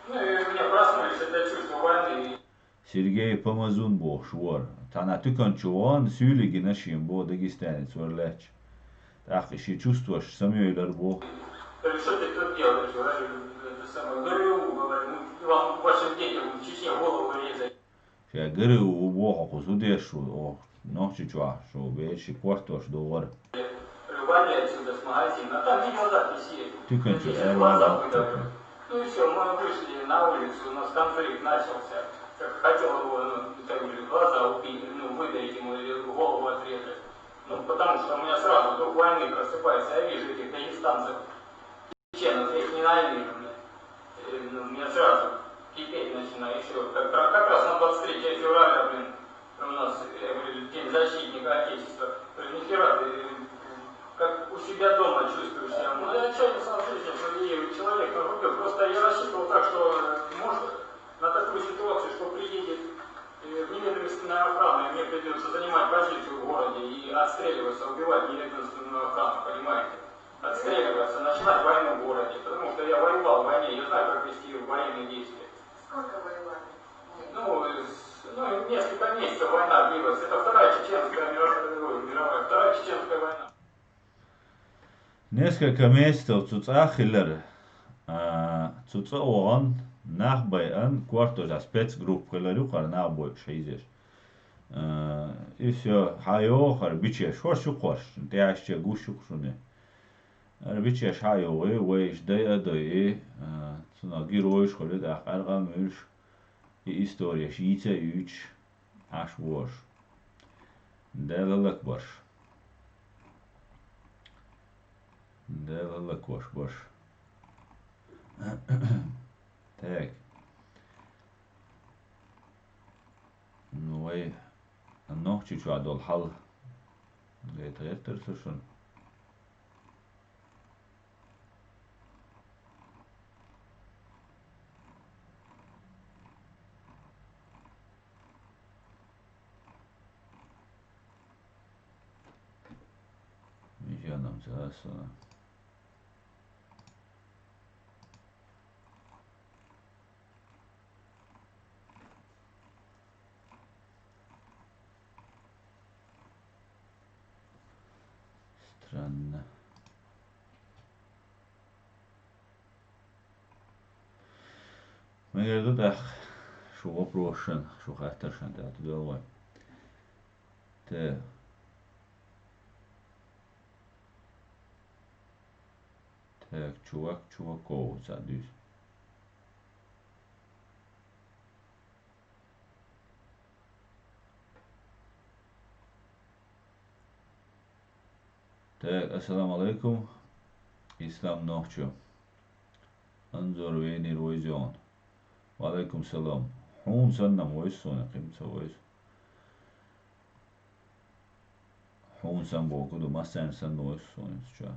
Ну и у меня проснулись это чувство войны. Сергей Помазун бохуш вара. Цхьана туькан чу вахана, суьйле гина шена боху дагестанец вара лаьтташ. ТӀаккха и ши чувстваш самайойлар боху. Говорю, что ты тут делаешь? Говорю, это самое, ГРУ, говорю, ну, вам, вашим детям в Чечне голову резать. Ша ГРУ ву боху кху зудеш шу, оха Нохчийчохь шу бераш ши кортош догӀура. Рвали отсюда с магазина, а там видеозапись есть. Туькан чу аьлла вала. Ну и все, мы вышли на улицу, у нас конфликт начался. Как хотел его, ну, так говорю, глаза убить, ну, выдавить ему или голову отрезать. Ну, потому что у меня сразу дух войны просыпается, я вижу этих дагестанцев. Чеченцев, я их ненавижу, блядь. Э, ну, у меня сразу кипеть начинаю. Еще как, как, как раз на двадцать третье февраля, блин, у нас, я говорю, День защитника Отечества. Говорю, нихера ты, э, как у себя дома чувствуешь себя. Ну, я отчаялся от жизни, что и человек нагрубил. Просто я рассчитывал так, что, э, может, на такую ситуацию, что приедет, э, вневедомственная охрана, и мне придется занимать позицию в городе и отстреливаться, убивать вневедомственную охрану, понимаете? Отстреливаться, начинать войну в городе, потому что я воевал в войне, я знаю, как вести военные действия. Ну, с- ну, несколько месяцев война длилась. Это вторая чеченская мировая, ой, мировая, вторая чеченская война. Несколько месяцев цу цӀа хилар, а, цу цӀа вахана, нах байъан, кортожа спецгруппа хилар ю, кхара нах бойуш хьийзеш. А, и всё, хьайогӀу хӀара бичеш, хӀорш ю кхорш, тӀехьашче гуш ю шуна. ХӀара бичеш хьайогӀий, вай иштта дайа а дайий, а, цунах геройш хуьлий, тӀаккха аргӀан муьлш, и историяш йийца а юьйцуш, Ӏаш ву уж. Дела лакбарш. Дела лакбарш барш. Так. Ну, вай Нохчийчохь долу хьал гайта гӀертара со шуна. Мижанам ца аса. Странно. Мегар ду тӀаккха шу вопросашна, шу хаттаршна тӀе ду вай. Те. Так, чувак, чуваков, ца дуьйцу. Так, ассаламу алайкум, Ислам нохчо. Анзор венийра вайза йогӀун. Ва алайкум салам. Хьуна санна вайза суна, кхин ца вайза. Хьуна санна боху ду, массарна санна вайза суна ца чохь.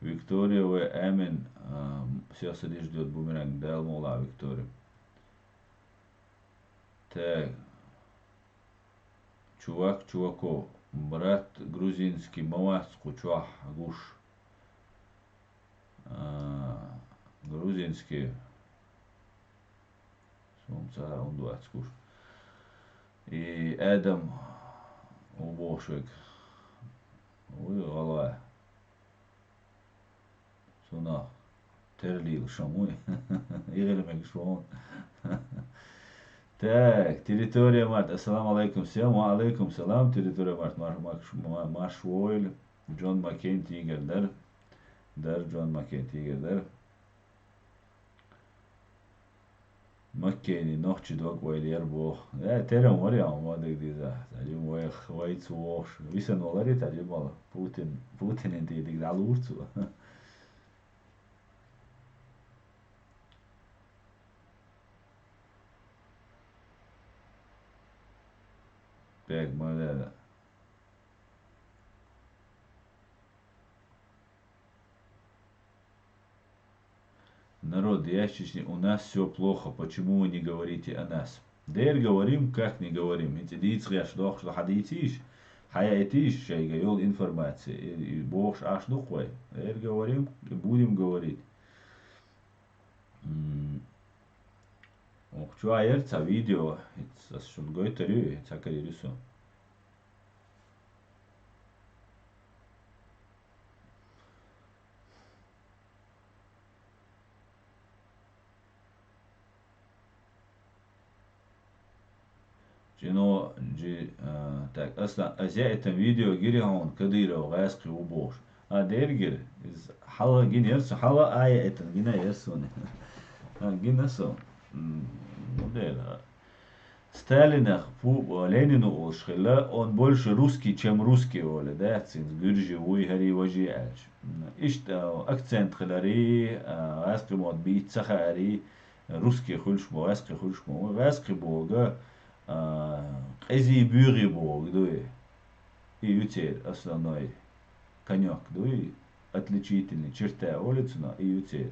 Виктория вай Амин, а, всех садись ждёт бумеранг, Дала мукъ лахь, Виктория. Так. Чувак, чувако, брат грузинский ма вац кху чохь гуш. А, грузинский. Суна цара хӀунда вац гуш. И Адам ву бохуш верг. Вуй гӀалгӀа. Цунах терлийла шун вуй. И гӀира мегаш ву хьуна. Так, территория Март. Ассаламу алайкум всем. Ва алайкум салам. Территория Март. Марш, марш, ма- марш войла. Джон Маккейн тигр дара. Дара Джон Маккейн тигр дара. Маккейни нохчи дог вай лер боху. Э, терам вари а ма диг диза. Тажим вай, вай цу вохуш. Висан валари тажим вала. Путин, Путинин тӀе диг дӀалур цу. Бег ма вера. Народ, я из Чечни, у нас всё плохо, почему вы не говорите о нас? Дера говорим, как не говорим. ХӀинца дийца гӀеш дохуш ду, хьан дийцийша, хьан яйтийша шайга йолу информация, и, и бохуш Ӏаш ду-кх вай. Дера говорим и будем говорить. М, Охчу а яра цхьа видео, хӀинца ас шуна гойтур ю, хӀинца хьан карийр ю со. Чино джи, а, так, аса, аса яйтан видео гири хьуна, Кадыров гӀаьскхи ву бохуш. А, дера гира. Иза хьалха гина яра со, хьалха а яйтан гина яра суна. А, гина со. М, ну, дера. Сталинах Пу-, Ленина олуш хилла, он больше русский, чем русский, олу, да, цуьнца гуьржи вуй, хӀари важи аьлча. Иштта акцент хилари, а, гӀаьскхи мотт бийца ца хаари, русский хуьлуш мо, гӀаьскхи хуьлуш мо. ГӀаьскхи бога, а, къизий буьйгӀий бога дуй. И ю церан основной конёк дуй, отличительный черта олу цунах, и ю церан.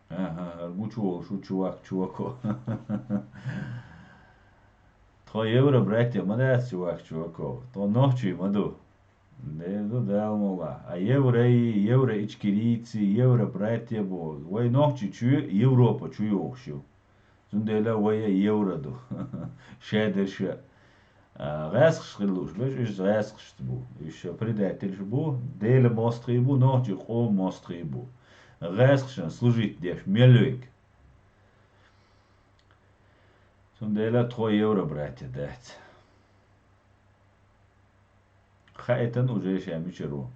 Ага, хӀара гучуволуш ву чувак, чувако. Тхо евро братья ма дац, чувак, чувако. Тхо нохчий ма ду. Деза Дала мула. А еврей, евро ичкерийцы, евро братья бу. Вай нохчи чу Европа чу йохуш ю. Цундела вай евро ду. Шадерша. А, гӀаскхаш хилуш, беш, уж гӀаскхаш бу. Уж предательш бу, Дела мостхий бу, нохчи къо мостхий бу. ГӀаскхашан служить деш, мел век. Цундела тхо евро братья дац. Хаэтан уже ша мичару.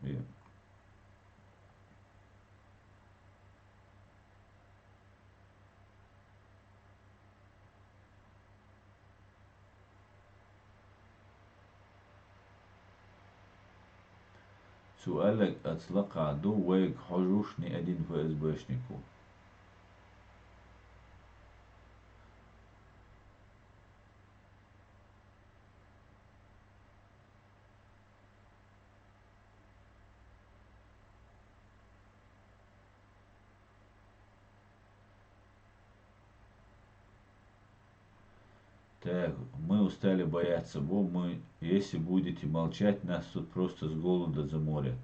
Цу Олег ацлакха ду вайг хьожуш ни один ФСБшнику. Так, мы устали бояться, бо, мы, если будете молчать, нас тут просто с голода заморят.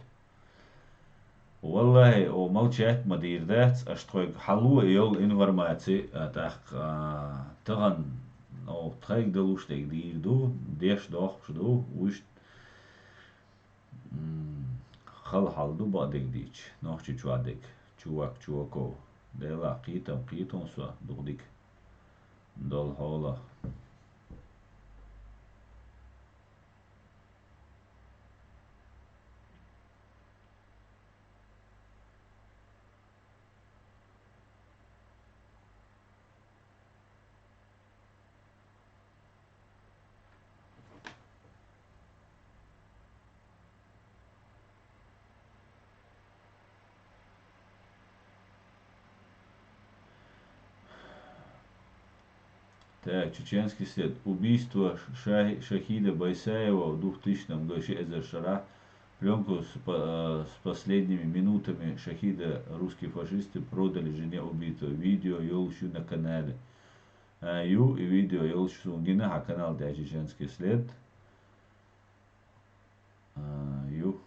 Валлахи, о, молчать ма дийр дац, аш тхойг хьалу йол информаци, а, тахк, а, таган, о, тхайг далуш дег дийр ду, деш дохпш ду, уж М, хала хьал ду бакъдерг дийча, нохчи чу а дег, чувак, чуваков. Дела, кхетам, кхетам со, дукха дика. Дол хьола. Так, чеченский след. Убийство Шахи-, Шахида Байсаева в двухтысячном году, ши эзар шарахь. Плёнку с по-, э, с последними минутами Шахида русские фашисты продали жене убитого. Видео йолуш ю на канале. А, ю, и видео йолуш ю суна гина хьан канал тӀехь, чеченский след. А, ю.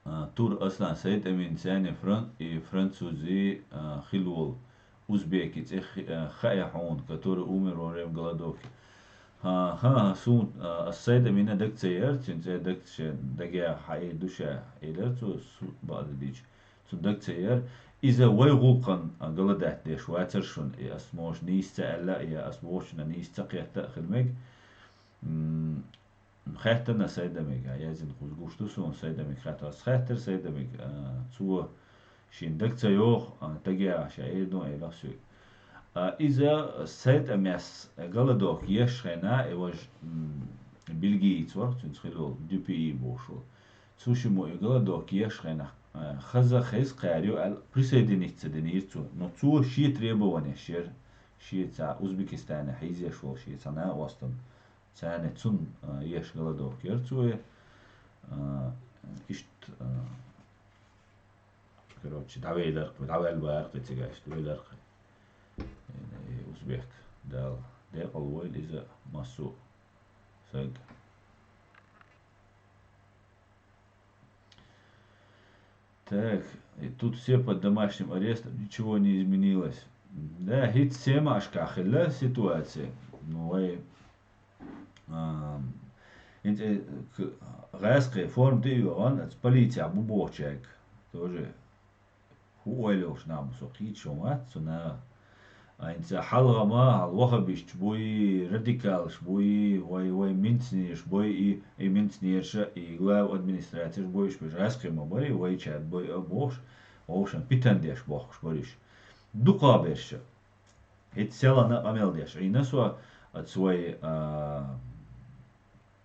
А, Тур Аслан, Сайд-Амин, царна фран-, и французи, а, хилла волу, узбеки цӀе хи-, а, хаьа хьуна, который умер во время голодовки. ХӀан, хӀан, хӀан, суна, а, ас Сайд-Амина даг ца яра, цуьнан цӀе даг ша, дагехь хьаийр ду ша, элира цо, су-, бакъдерг дийча. Цуьнан даг ца яра. Иза вай гӀуллакхана, а, голодать деш вацара шуна, и ас, может, нийса ца аьлла, я ас вочунна нийса ца кхетта а хила мега. М, Хаьттина Сайдамига, яздина кхуза гуш ду суна Сайдамиг хаьттар. Ас хаьттира Сайдамиг, а, цо шен даг ца йоху, а, тагеа ша эр ду, элира соьга. А, иза Сайдамес голодовка еш хенахь, и важа, м, бельгиец вара, цуьнца хилла волу, Дюпюи бохуш волу. Цу шиммо и голодовка еш хенахь, а, хаза хеза кхаьра ю аьлла, присоединиться динийра цо. Но цо шен требованеш яра, шен цхьа Узбекистане хьийзеш волу шен цхьа накъостан. Царна цунна, а, еш голодовка яра цо, а, иштта, а, короче, дӀавелларх, дӀаваьлла бахарх, и цига иштта велларх. И, и узбек, Дала декъал войла иза массо а саг. Так, и тут все под домашним арестом, ничего не изменилось. Да, хӀинца Семашкахь хилла ситуация. Ну, вай, ам, хӀинца, э, к-, гӀаьскхи форма тӀе а йогӀан, оцу полицехь бу бохучаьрга тоже хӀун ойла йолуш нах бу, со кхийча вац цу наха. Айнца хьалха ма, хьал вахабисташ буй, радикалаш буй, вай, вай минцнераш буй, и, и минцнераша, и глава администрацияш буй, уьш берш гӀаьскхи ма барий, вайчаьрга буй а бохуш, вовшан питан деш бохкуш барий уьш. Дукха берша. ХӀинца селхана къамел деш. Ӏийна со, аца вай, а,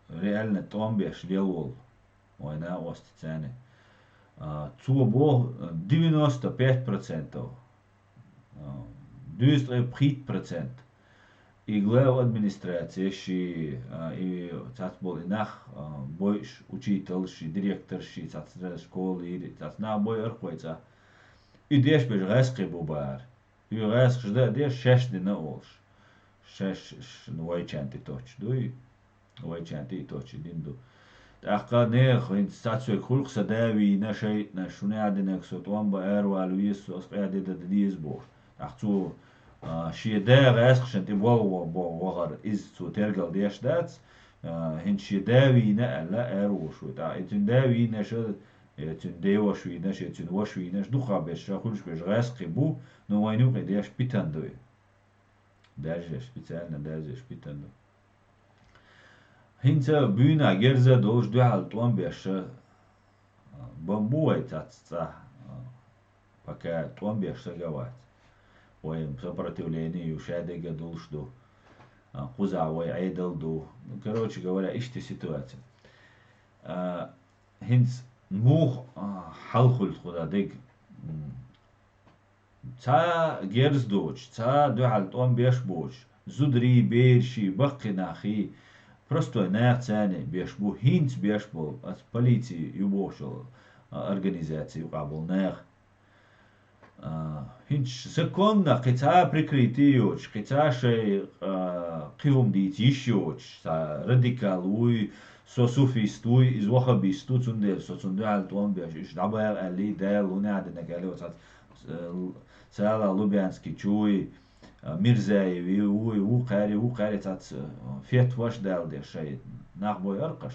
реально тӀом беш лел волу. Вайн накъостаца царна. А, цо боху, девяносто пять процентов, а, дуьйза ткъе пхийтта процент. И глава администрация ши, а, и цац болу и нах, а, бойуш, учитель ши, директор ши, цац школа йири, цац нах бойу архойца. И деш беш гӀаьскхи бу бара. И гӀаскхаш дан а деш, шаьш дина а олуш. Шаьш, ш-, ну, вайчарна тӀе тоттуш дуй, вайчарна тӀе а тоттуш дина ду. ТӀаккха нехан хӀинца цхьа соьга хуьлу-кх сан да вийна шайтӀанаш, шуна а динарг со тӀом бан аравала веза, со ас къа де дан деза бохуш. ТӀаккха цо, а, шен да гӀаскхашна тӀе болх бо-, бо-, вахар, иза цо тергал деш дац, а, хӀинца шен да вийна аьлла, араволуш ву. ТӀаккха и цуьнан да вийнаш а, я цуьнан деваша вийнаш, я цуьнан ваша вийнаш, дукхахберш ша хуьлуш берш гӀаскхий бу, но вайна юкъе деш питана ду и. Даьржеш, специально даьржеш питана ду. ХӀинца буьйна герза а долуш дуьхьал тӀом беш а, бан бу вай цац цӀа, пока тӀом беш сага а вац. Вай сопротивление ю, шадерг а долуш ду, кхузахь вай Ӏедал ду. Ну, короче говоря, иштта ситуация. А, хӀинца муха, а, хьал хуьлу тхуна дег? М, цхьа герз доцуш, цхьа дуьхьал тӀом беш боцуш, зударий, бераший, баккхий нахий, простой нах царний беш бу, хӀинца беш болу, аса полици ю бохучу, а, организаци юкъахь болу нах. А, хӀинца законна кхин цхьа а прикрытие йоцуш, кхин цхьа а шайн, а, кхин хӀума дийца йиш йоцуш, цхьа радикал вуй, со суфист вуй, иза ваххабист ву, цундела со цунна дуьхьал тӀом беш, уьш дӀабаха аьллий, Дала хӀунда а динарг аьллий, оцу цхьа, э, Сала Лубянский чуй, а, Мирзаеви вуй, ву кхаьри, ву кхаьри цац, э, фетваш дала деш шайн нах бой аркхаш.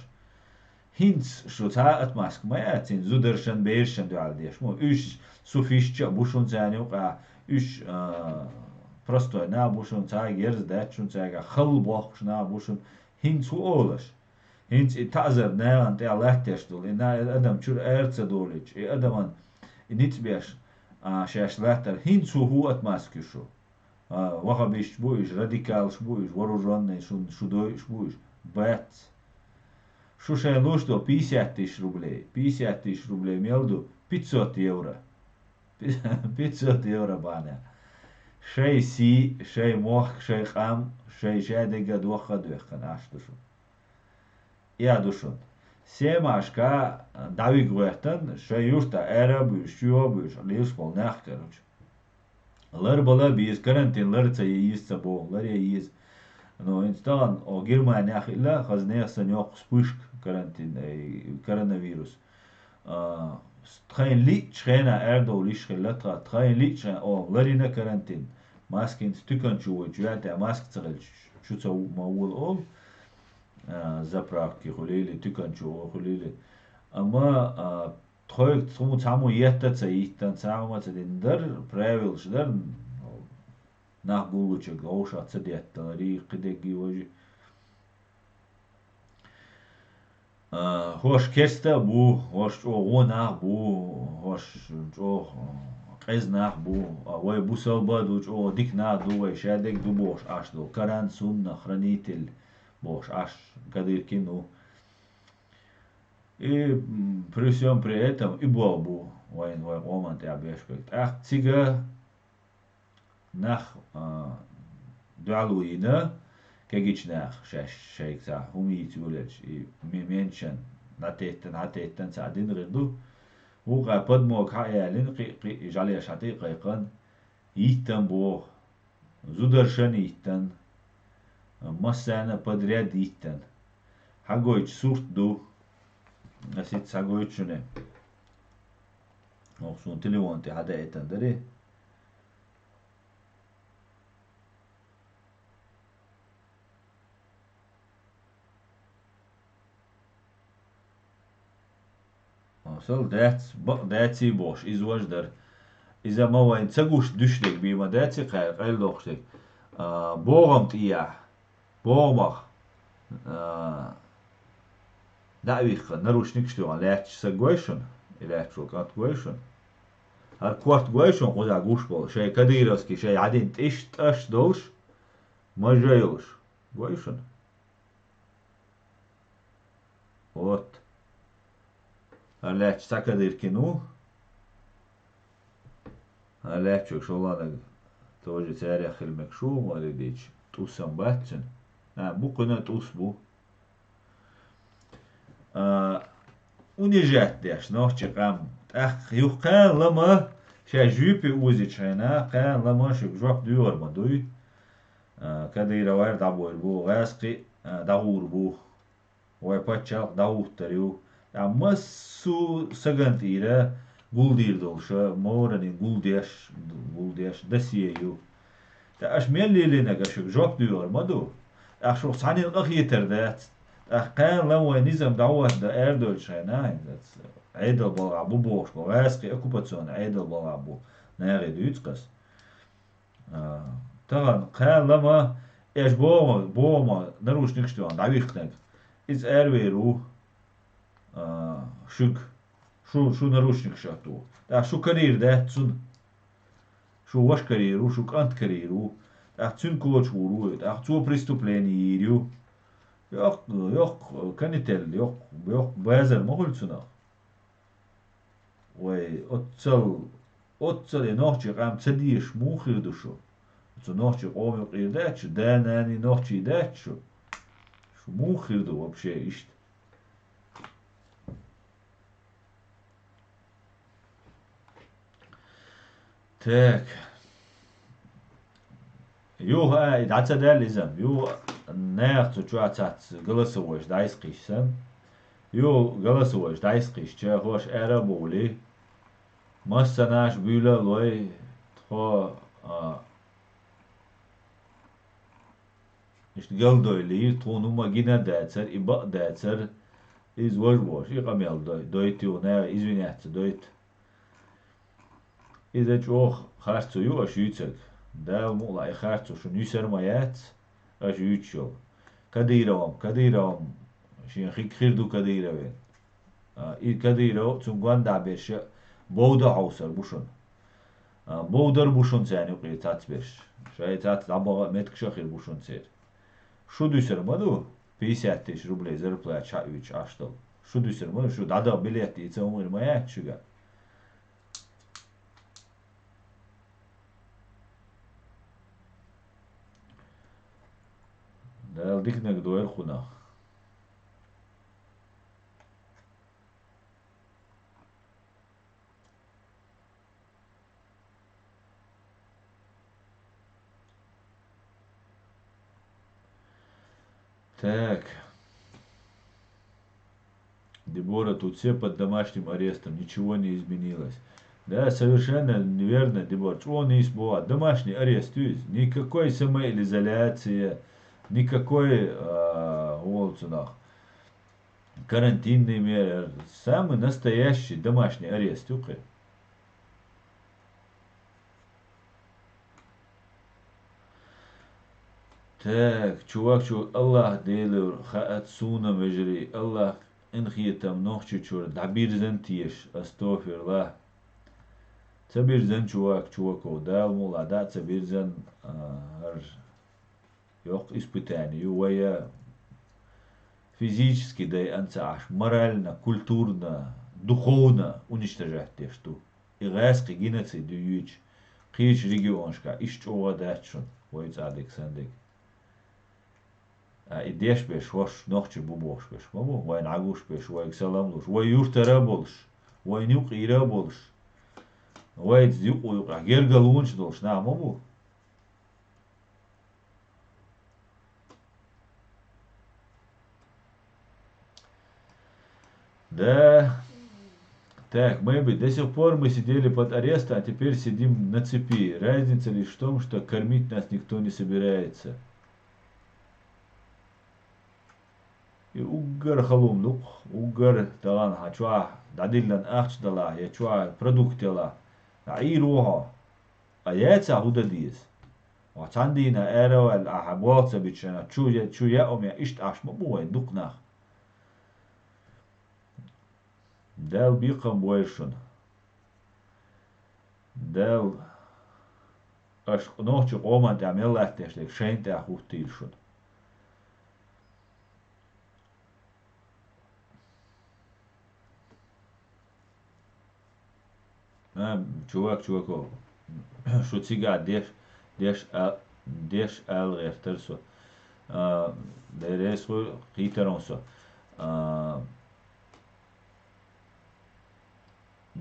ХӀинца шу цхьа а отмазка ма яцийна, зударшан, берашан дуьхьал деш ма. Уьш суфистча а бу шуна царна юкъахь, уьш, а, простой нах бу шуна, цхьа а герз дац шуна цаьргахь, халла бохкуш нах бу шуна. ХӀинца хӀун олаш? ХӀинца и таӀзар нахана тӀехь латтеш долу, и на-, и адам чуьра ара ца долуьйтуш, и адаман и ницкъ беш, а, шаьш латтар, хӀинца хӀун, хӀун отмазка ю шу? А, ваххабисташ бу уьш, радикалаш бу уьш, вооружённый шун, шу дойуш бу уьш? Бац. Шу шайн луш до пятьдесят тысяч рублей. Пятьдесят тысяч рублей мел ду? Пятьсот евро. Пятьсот евро бахьана. Шайн сий, шайн мохк, шайн къам, шайн шадерг а дохка а доьхкина, аш ду шу. Я ду шуна. Семашка дӀавига гӀоьттан, шайн юрта ара а буьйш, чоь а буьйш, лелаш болу нах, короче. Лар бала а беза, карантин лар а ца еза, ца боху, лар а еза. Но хӀинца тахана, о, Германехь хилла, хаза нехан санна йоккха вспышка карантин, э, коронавирус. А, тхайн лиъчу хенахь арадовлуш хилла тхан, тхайн лиъчу хенахь, о, ларина карантин. Маскинца туькан чу вай чоьтӀа маска ца хилча, чу ца ма вола олу, а, заправки хуьлийла, туькан чу хуьлийла. Амма, а, тхоьга цхьа хӀума, цхьа хӀума етта ца йиттан, цхьа хӀума ца дина дара, правилаш дара, нах гуллучуьнга вовшах ца детталарий, кхидерг а важа. А, хӀорш керста а бу, хӀорш чӀогӀа вон нах а бу, хӀорш чӀогӀа, а, къеза нах а бу, а, вай бусалба а ду, чӀогӀа дика нах а ду, вай шадерг а ду бохуш Ӏаш долу. Коран, сунна, хранитель бохуш Ӏаш, Кадыркин ву. И, м, при всём при этом и болх бу вайн, вайн къоман тӀехь беш берг. ТӀаккха цига нах, а, дуьхьал ву йина, кегийчу наха шаьш шайга цхьа хӀума йийца йолаелча, и ме-, менчан дӀатеттан, дӀатеттан цхьа дина гӀир ду. Вукхара подмога хьа а ялина, кхин а, кхин а жӀалеш хьа тӀе а кхайкхана, йиттан боху, зударшан йиттан, массарна а подряд йиттан. Хьагойту сурт ду. Ас хӀинца хьагойту шуна. Оха суна телефон тӀе хьадаийтан дарий. Масал дац, бакъ даций бохуш, иза важа дара. Иза ма вайна ца гуш дуьш дерг бен ма даций кхара, къайладоккхуш дерг. А, богӀам тӀехь, богӀамах, а, дӀа а вихкина, наручникаш а туьйхина лаьтташ саг гой шуна? И лаьтташ волу кӀант гой шуна? ХӀара корта гой шуна кхузахь гуш болу? Шайн кадыровский, шайн хьадина тӀиш, тӀаш долуш, мажа йолуш. Гой шуна? Вот. ХӀара лаьтташ цхьа Кадыркин ву. ХӀара лаьттачуьнга шолгӀаниг тоже царех хила мегаш ву, ма дийцича, тӀус-м бац цуьнан. А, бу кхуьнан а тӀус бу. А, унижать деш нохчийн къам. ТӀаккха юха кхана лама Шаьш жопе озачу хенахь, кхана лама шуьга жоп доьхур ма дуй. А, Кадыровра дӀабойр бу, гӀазкхи, а, дӀагӀур бу. Вай паччалкх дӀагӀуттур ю. Ткъа массо а сагана тӀера гулдийр долуш, морани гулдеш, гулдеш досье ю. Ткъа аша мел лелийнарг шуьга жоп доьхур ма ду. ТӀаккха шух цхьаннена къахетар дац. ТӀаккха кхана лама вайн низам дӀахӀоттадо арадоьллачу хенахь, хӀинца Ӏедал балхахь бу бохуш бу, гӀазкхи оккупационни Ӏедал балхахь бу, нахе дуьйцу ас. А, тахана кхана лама, аша боху-, боху-м наручникаш тоьхна дӀавихкинарг. Иза аравер ву, а, шуьга, шу, шу наручникаш а тоху. ТӀаккха шу карийр дац цунна. Шу ваша карийр ву, шу кӀант карийр ву. ТӀаккха цуьнан кочагӀур ву, тӀаккха цо преступлени йийр ю. Йоккха, йоккха канитель, йоккха, йоккха базар ма хуьлу цунах. Вай, оццул, оццул и нохчий къам ца дезаш муха хир ду шу? Оцу нохчий къоман юкъера дац шу, да-нана нохчий дац шу? Шу муха хир ду вообще иштта? Так. Юха а, и дӀа ца даьлла иза, юха наха цу чохь цхьацца голосовойш дӀасакхийса санна. Юха голосовойш дӀасакхийсча, хӀорш ара а бовлий, массанаш буьйла а лой, тхо, а, иштта галдойла йира, тхуна хӀума гина а дацара, и бакъ дацара, иза важа волуш, и къамел дой-, дойту юха, наха извиняться дойту. Иза чӀогӀа харцо ю аша юьйцург. Дала мукъ лахь, и харцо шуна юьсур ма яц, аша юьйцуш йолу. Кадыровн, Кадыровн шен хиг хир ду Кадыровн. А, и Кадыров, цуьнан гондахь берш а бовда хьовсур бу шуна. А, бовдар бу шуна царна юкъера цхьацберш. Шайн цхьацца дӀабаха а, меттигаш а хир бу шуна церан. Шу дуьсур ма ду, пятьдесят тысяч рублей зарплата схьаоьцуш Ӏаш долу. Шу дуьсур ма ду, шу дӀадаха билет дийца хӀума хир ма яц шуьга. Дала диканиг дойла кхунах. Так. Дебора, тут все под домашним арестом, ничего не изменилось. Да, совершенно неверно, Дебора. ЧӀогӀа нийса боху, домашний арест ю иза. Никакой самоизоляция, никакой, а, волу цунах, карантинные меры. Самый настоящий домашний арест ю кхин. Так, чувак, чу, Аллах Делора хаьа суна, вежарий, Аллах къинхетам Нохчийчуьра дӀабирзина теша, астагфируллах. Ца бирзина, чувак, чуваков, Дала мукъ лахь, дӀа а ца бирзина, а, хӀара йоккха испытание ю, вай физически дайъина ца Ӏаш, морально, культурно, духовно уничтожать деш ду. И гӀаскхи геноцид ю юьйцуш, кхечу регионашкахь, иштта чӀогӀа дац шуна, вай цӀа дерг, сан дерг. А и деш берш хӀорш нохчий бу бохуш берш ма бу, вайна Ӏагуш берш, вайга салам луш, вай юьртара а болуш, вайна юкъера а болуш, вайца юкъ-юкъехь гергарлонаш долуш нах ма бу. Да. Так, мы бы до сих пор мы сидели под арестом, а теперь сидим на цепи. Разница лишь в том, что кормить нас никто не собирается. И уггар халонаш ду-кх, уггар тахана хьан чохь дӀадиллина ахча далахь, я чохь продукт ялахь, дӀа Ӏийр ву хьо. А яцахь хӀун дан деза? Хьо цхьана дийнахь ара а ваьлла, ахьа болх ца бича, чу я, чу яа хӀума я, иштта Ӏаш ма бу вайн дукха нах. Дала бекхам бойла шуна. Дала аша нохчийн къоман тӀехь мел латтадеш дерг шайна тӀехь хӀуттийла шуна. А, чувак, чуваков, шу цигахь деш, деш а, деш ала гӀертара со. А, деррес хуй кхийтарон со. А,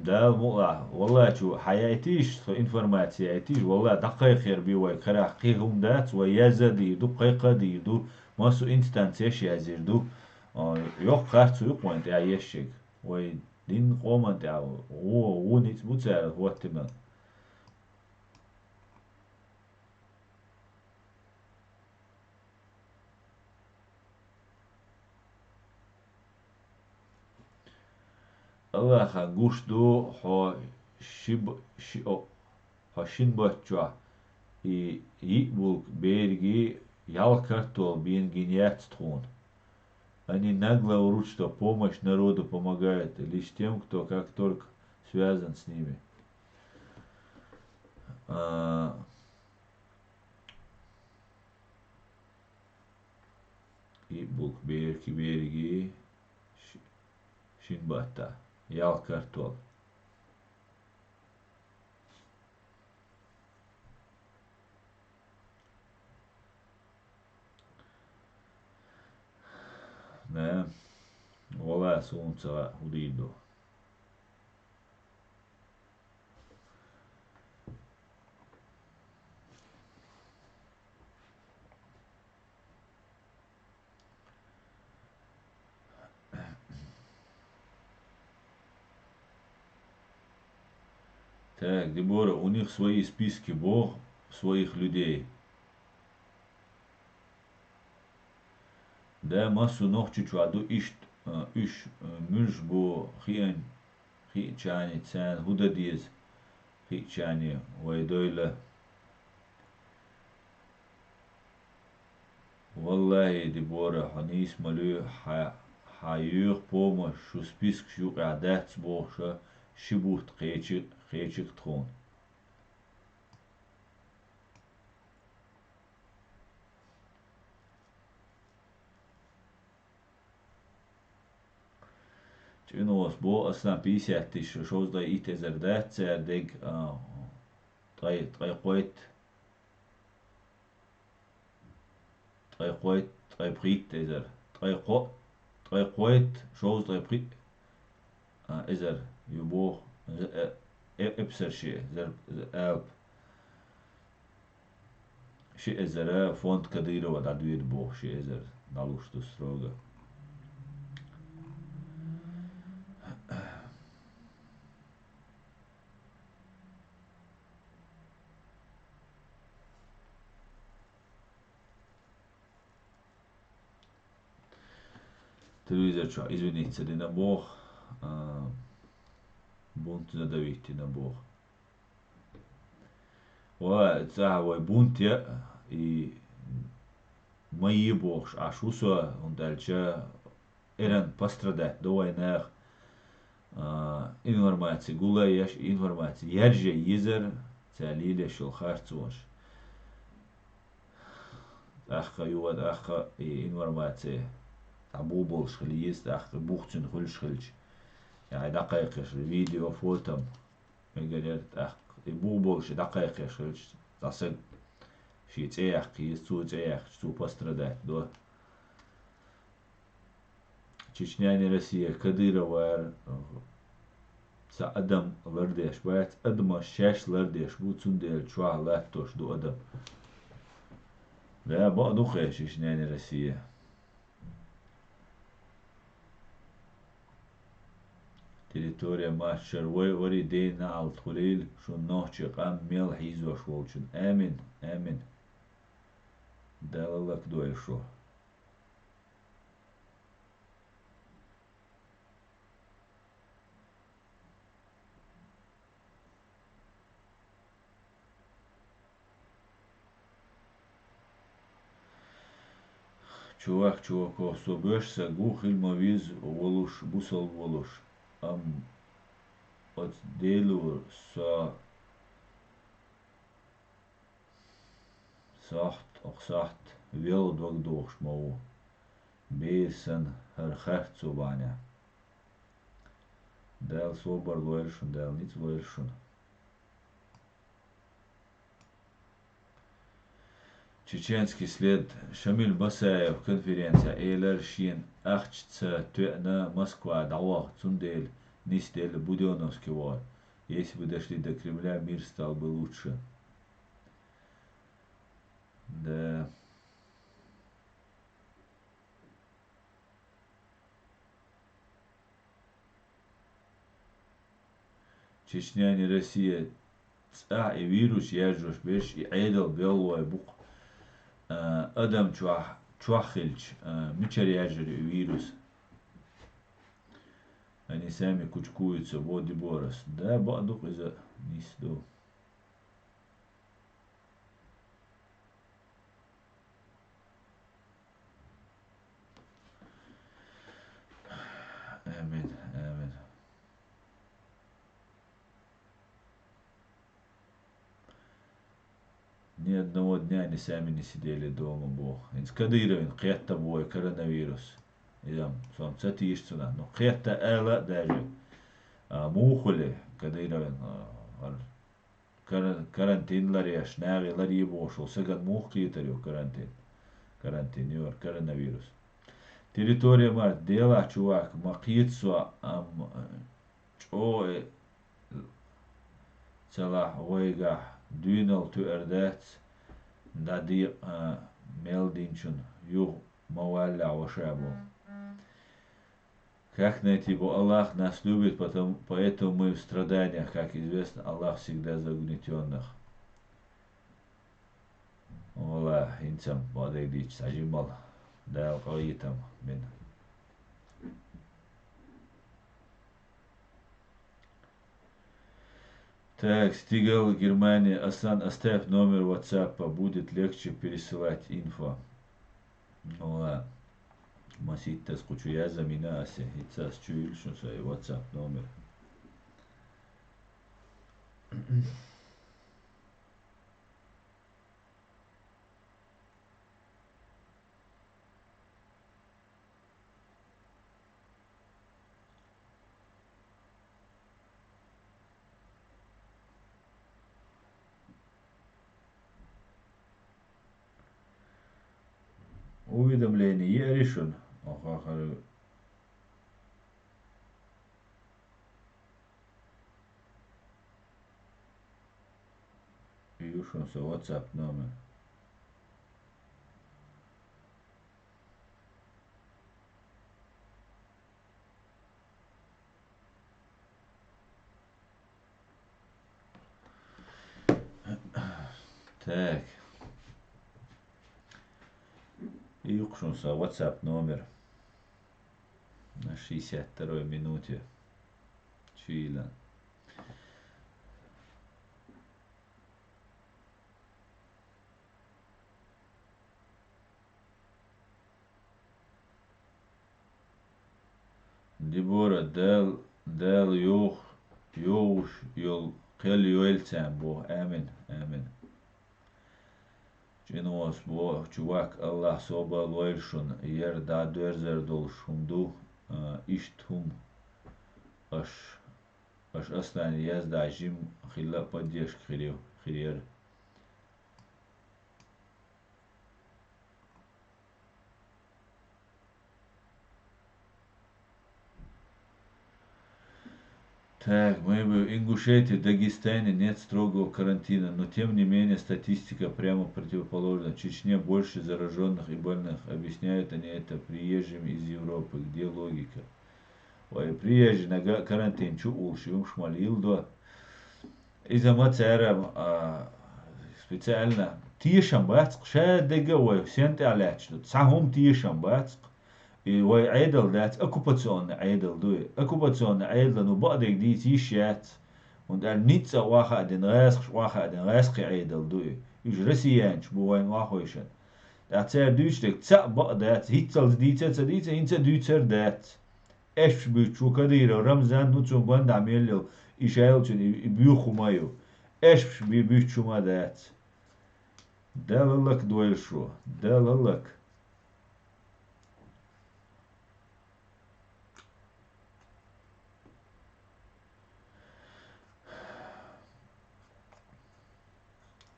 Дала мукъалахь, валлахӀи, чу хьаяйтийша, тхо информаци яйтийша, валлахӀи, дӀакхайкхар бий вай карахь, кхин хӀума дац, вай язъян дийр ду, кхайкхар дийр ду, массо инстанцеш язйийр ду. А, йоккха харцо ю-кх вайна тӀехь ешшиг. Вай дин къоман тӀехь вон, вон ницкъ бу цара хӀоттина. Аллахьан гуш ду, хьо ши б-, ши-, о, хьо шин баттахь и йиъ булк берриге ялх картол бен гина яц тхуна. Они нагло врут, что помощь народу помогает лишь тем, кто как только связан с ними. А, И булк берки берги ши-, шин баттахь, ялх картол. Да, вала сунца худийду. Так, Дебора, у них свои списки, бо, своих людей. Да, массо нохчочохь ду иштта, а, уьш, а, муьлш бу хиъан, хиъчарна царна хӀун дан деза, хиъчарна вай дойла. Валлахьи, Дебора, хьо нийса ма луьй, хьа-, хьан юьйху помощь, шу спискаш юкъахь дац бохуша, ши бутт кхечи-, кхечиг тхуна. ЧӀинос бо, аса пятьдесят тысяч, шовзткъе итт эзар дац цара дерг, а, ткъе, ткъе кхойтта, ткъе кхойтта, ткъе пхийтта эзар, ткъе кхо-, ткъе кхойтта, шовзткъе пхийтта, а, эзар ю боху, э, э, эпсар ши, зар-, алп. Ши эзар фонд Кадырова дӀадоьду боху, ши эзар дӀалуш ду строго. Телевизор чохь извиниться дина боху, а, бунт задавить дина боху. Ва, цӀахь вай бунт яа, и ма е бохуш Ӏаш ву со, хӀунда аьлча эрна пострадать до вай нах. А, информаци гулъеш, информаци ярже езар, цара лелаш йолу харцонаш. ТӀаккха юха, тӀаккха и информаци дӀабух болуш хила еза, тӀаккха бух цуьнан хуьлуш хилча. Я хьайн дӀакхайкхаш видео, фото. Мегар яра тӀаккха. И бух болуш и дӀакхайкхаш хилча, цхьа саг шен цӀе яккха еза, цо цӀе яьккхича, цо пострадать до. Чечня не Россия, Кадыровара цхьа адам лардеш бац, адамаш шаьш лардеш бу, цундела чохь латтош ду адам. Да, бакъ ду-кх, Чечня не Россия. Территория Маччар вай вари ден наӀалт хуьлийла, шун нохчийн къам мел хьийзош волчун. Амин, амин. Дала лакдойла шу. Чувак, чувако, со боьрша саг ву, хила ма веза волуш, бусалба волуш, амма оцу Делора со сохьта, окху сохьта велха дог дохуш ма ву, бер санна, хӀара харц цу бахьанехь. Дала собар лойла шуна, Дала ницкъ лойла шуна. Чеченский след. Шамиль Басаев конференцехь элира, шена ахча ца тоьъна Москва дӀаваха, цундела Нисделла Будённовский вар. Если бы дошли до Кремля, мир стал бы лучше. Да. Чечня не Россия. ЦӀахь и вирус яржош берш, и Ӏедал беллой бу-кх, а, адам чохь, чохь хилча, а, мичара яржар и вирус? Они сами кучкуются, бо Деборас. Да, бакъ ду-кх иза, нис ду. Амин, амин. Ни одного дня они сами не сидели дома, боху. ХӀинца Кадыровна кхетта бу вай коронавирус. Иза-м, со-м ца тийша цунах. Ну, кхетта ала а даже. А муха хуьлу Кадыровна, а, хӀара кара-, карантин ларъеш, нахе ларъе бохуш волу сагана муха кхетар ю карантин? Карантин йора, коронавирус. Территория мара, делахь, чувак, ма кхета со, амма, э, чӀогӀа, э, ца лахь вайгахь, дуьйналла туьар дац, дӀа декъа, а, мел динчун юха ма валлехь ваша бу. Как найти Бога? Аллах нас любит, потом, поэтому мы в страданиях, как известно, Аллах всегда за угнетённых. Вала, хӀинца-м бакъдерг дийцча, цхьа жимма Дала къахетам бина. Так, Стигал, Германия. Аслан, оставь номер ватсапа, будет легче пересылать инфо. Вала, маситтаза кху чу язза мина асе, хӀинца ас чу йилла шун сай ватсап номер. Уведомление еарий шуна? Оха хара ю шуна со WhatsApp номер. Так. И ю-кх шуна сан WhatsApp номер. На шестьдесят второй минуте. Чуйла. Дебора, Дала, Дала йох-, йогӀуш йолу кхел йойла царна боху. Амин, амин. ЧӀинвос боху, чувак, Аллах собар лойла шуна, яра дӀадоьрзар долуш хӀума ду, а, иштта хӀума аш, аш Аслане яздахь жимма хилла а поддержка хир ю, хир яра. Так, мы в Ингушетии, Дагестане нет строгого карантина, но тем не менее статистика прямо противоположна. В Чечне больше заражённых и больных. Объясняют они это приезжими из Европы. Где логика? Вай, приезжий нага карантин чу уллуш, юмаш ма леладо. Иза ма цара, а, специально тешам бац-кх, ша дерг а вай сен тӀехь лаьтташ ду, цхьа хӀума тешам бац-кх. И вай Ӏедал дац, оккупационный Ӏедал ду и. Оккупационный Ӏедалан бакъдерг дийца йиш яц. ХӀунда аьлча ницкъ а охьа а дина, гӀазкхаш охьа а дина, гӀазкхийн Ӏедал ду и. Уьш россиянаш бу вайна охьахевшина. ТӀаккха цара дуьйцу дерг цхьаъ бакъ дац, хӀинццалц дийца а ца дийца, хӀинца а дуьйцур а дац. Эшпаш буьттуш ву Кадыров Рамзан, ну, цунна гондахь мел йолу, и шайлачун и, и буьйху ма ю. Эшпаш би-, буьттуш хӀума дац. Дала лакдойла шу, Дала лак.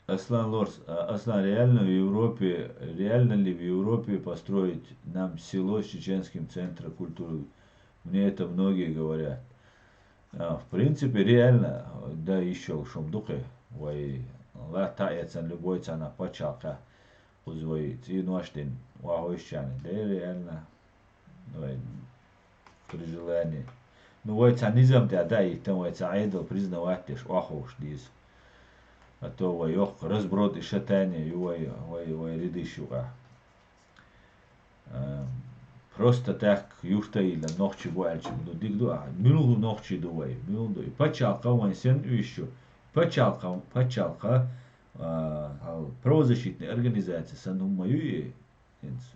Аслан Лорс, а, Аслан, реально в Европе, реально ли в Европе построить нам село с чеченским центром культуры? Мне это многие говорят. А, в принципе, реально, да, ещё шум дукхе. Вай латта эцан любой цана пачалкха, кхуза вай цӀенош дин, вахойщане, да, реально. Вай при желании. Ну, вай ца низам тӀа да, и там вай ца айдал признавать деш, вахош диз. А то вай йох разброд и шатание, ю вай, вай, вай ридиш юкъа. Эм, просто так юрта илла нохчи бу аьлча, ну, диг ду, а милугу нохчи ду вай, милугу ду. И пачалкха вайн сен уьйшу. Пачалкха, пачалкха, а, хьал правозащитный организация сан хӀумма ю и, хӀинца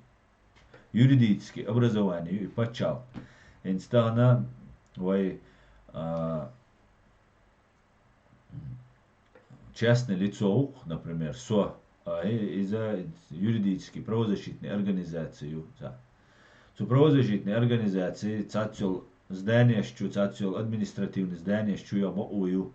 юридический образование ю и пачалкха. ХӀинца тахана вай, а, частное лицо ву-кх, например, со, а, и-, иза юридический правозащитный организация ю, ца. Цу правозащитный организации цацйол зданиеш чу, цацйол административный зданиеш чу я бакъо ю.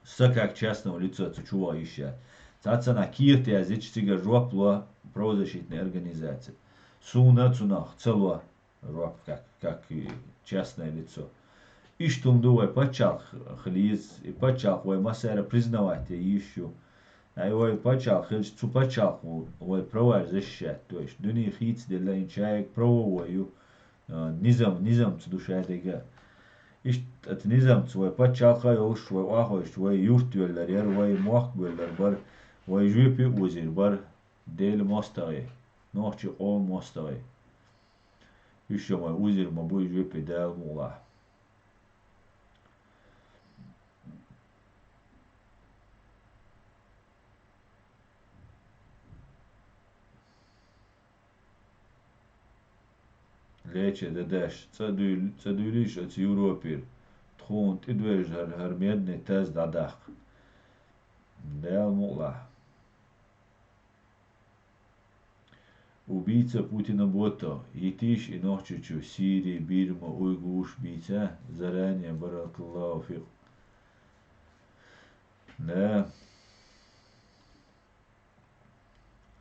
Са как частного лицо цу чу ваха йиш яц. Цацана кехат язйича цига жоп ло правозащитный организация. Суна цунах ца ло жоп, как, как и частное лицо. Иштта хӀума ду вай паччалкх хилийца, и паччалкх вай массара признавать е йиш ю. Ай вай паччалкх хилча, цу паччалкхо вай праваш защищать, то есть дуьне хийцаделла и чайг право вай ю, а, низам, низамца ду шадерга. Иштта оцу низамца вай паччалкх а йолуш, вай охьахойчу, вай юрт веллар яра, вай мохк веллар бара, вай жоьпе озийр бара, Делан мостагӀий, нохчийн къоман мостагӀий. Уьш ма узир ма буй жоьпе Дала мукъалахь. Леча дадаш, цӀа дуьйл-, цӀа дуьйлийша оцу Европера, тхуна тӀедоьжна хӀара, хӀара медный таз дӀадаккха. Дала мукъалахь. Убийца Путина бота, йитийша и Нохчийчу, Сири, Бирма, уйгурш бийца, заранее баракаллаху фик. Да.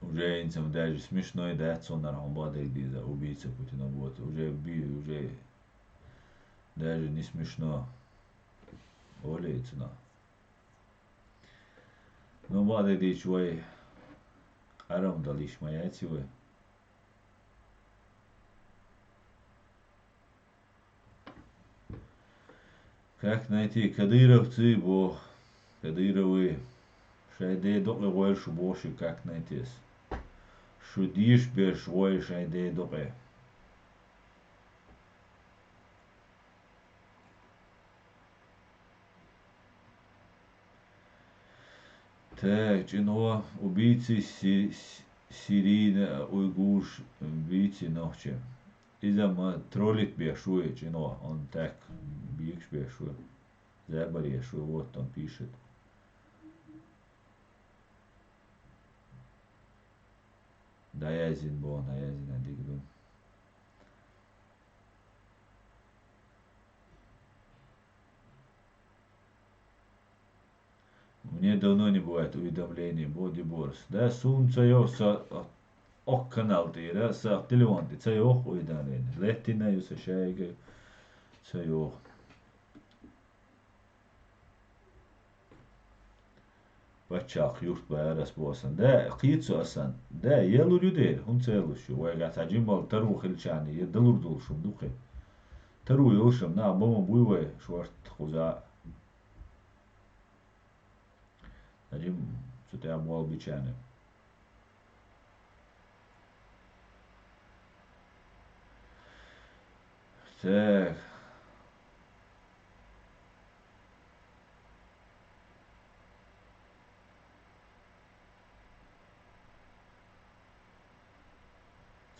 Уже инцам даже смешной, да, цуннара хьун бадайг дийза, убийца Путина бота. Уже би-, уже даже не смешно. Оле цуна. Ну, бакъдерг дийча, вай къарам дала йиш ма яц вай. Как найти кадыровцы боху? Кадыровы. Шайн ден докъе гӀойла шу боху шуьга, как найти-с. Шу дийш берш гӀойла шайн ден докъе. Так, чӀино, убийцы си-, си-, сирийна уйгурш бийци нохчи. Иза ма троллить беш ву и чӀино, он так бийгаш беш ву. Забареш ву, вот он пишет. ДӀаязйина боху, дӀаязйина дика ду. Мне давно не бывает уведомлений, бо Деборас. Да, суна ца йо, са окканал тӀера, са телефон тӀе ца йоху уведомление. Леттина ю са шайга ца йоху. Паччалкх юрт бара ас бо асан. Да, кхийца асан. Да, ялур ю дера, хӀунда ца ялуш ю? Вайгахь цхьа жиммал таро хилчарна, я далур долуш хӀума ду кхин. Таро йолуш хӀума, нах бан ма буй вай, шорта кхуза. Цхьа жимма цу тӀехь болу бичарна. Так.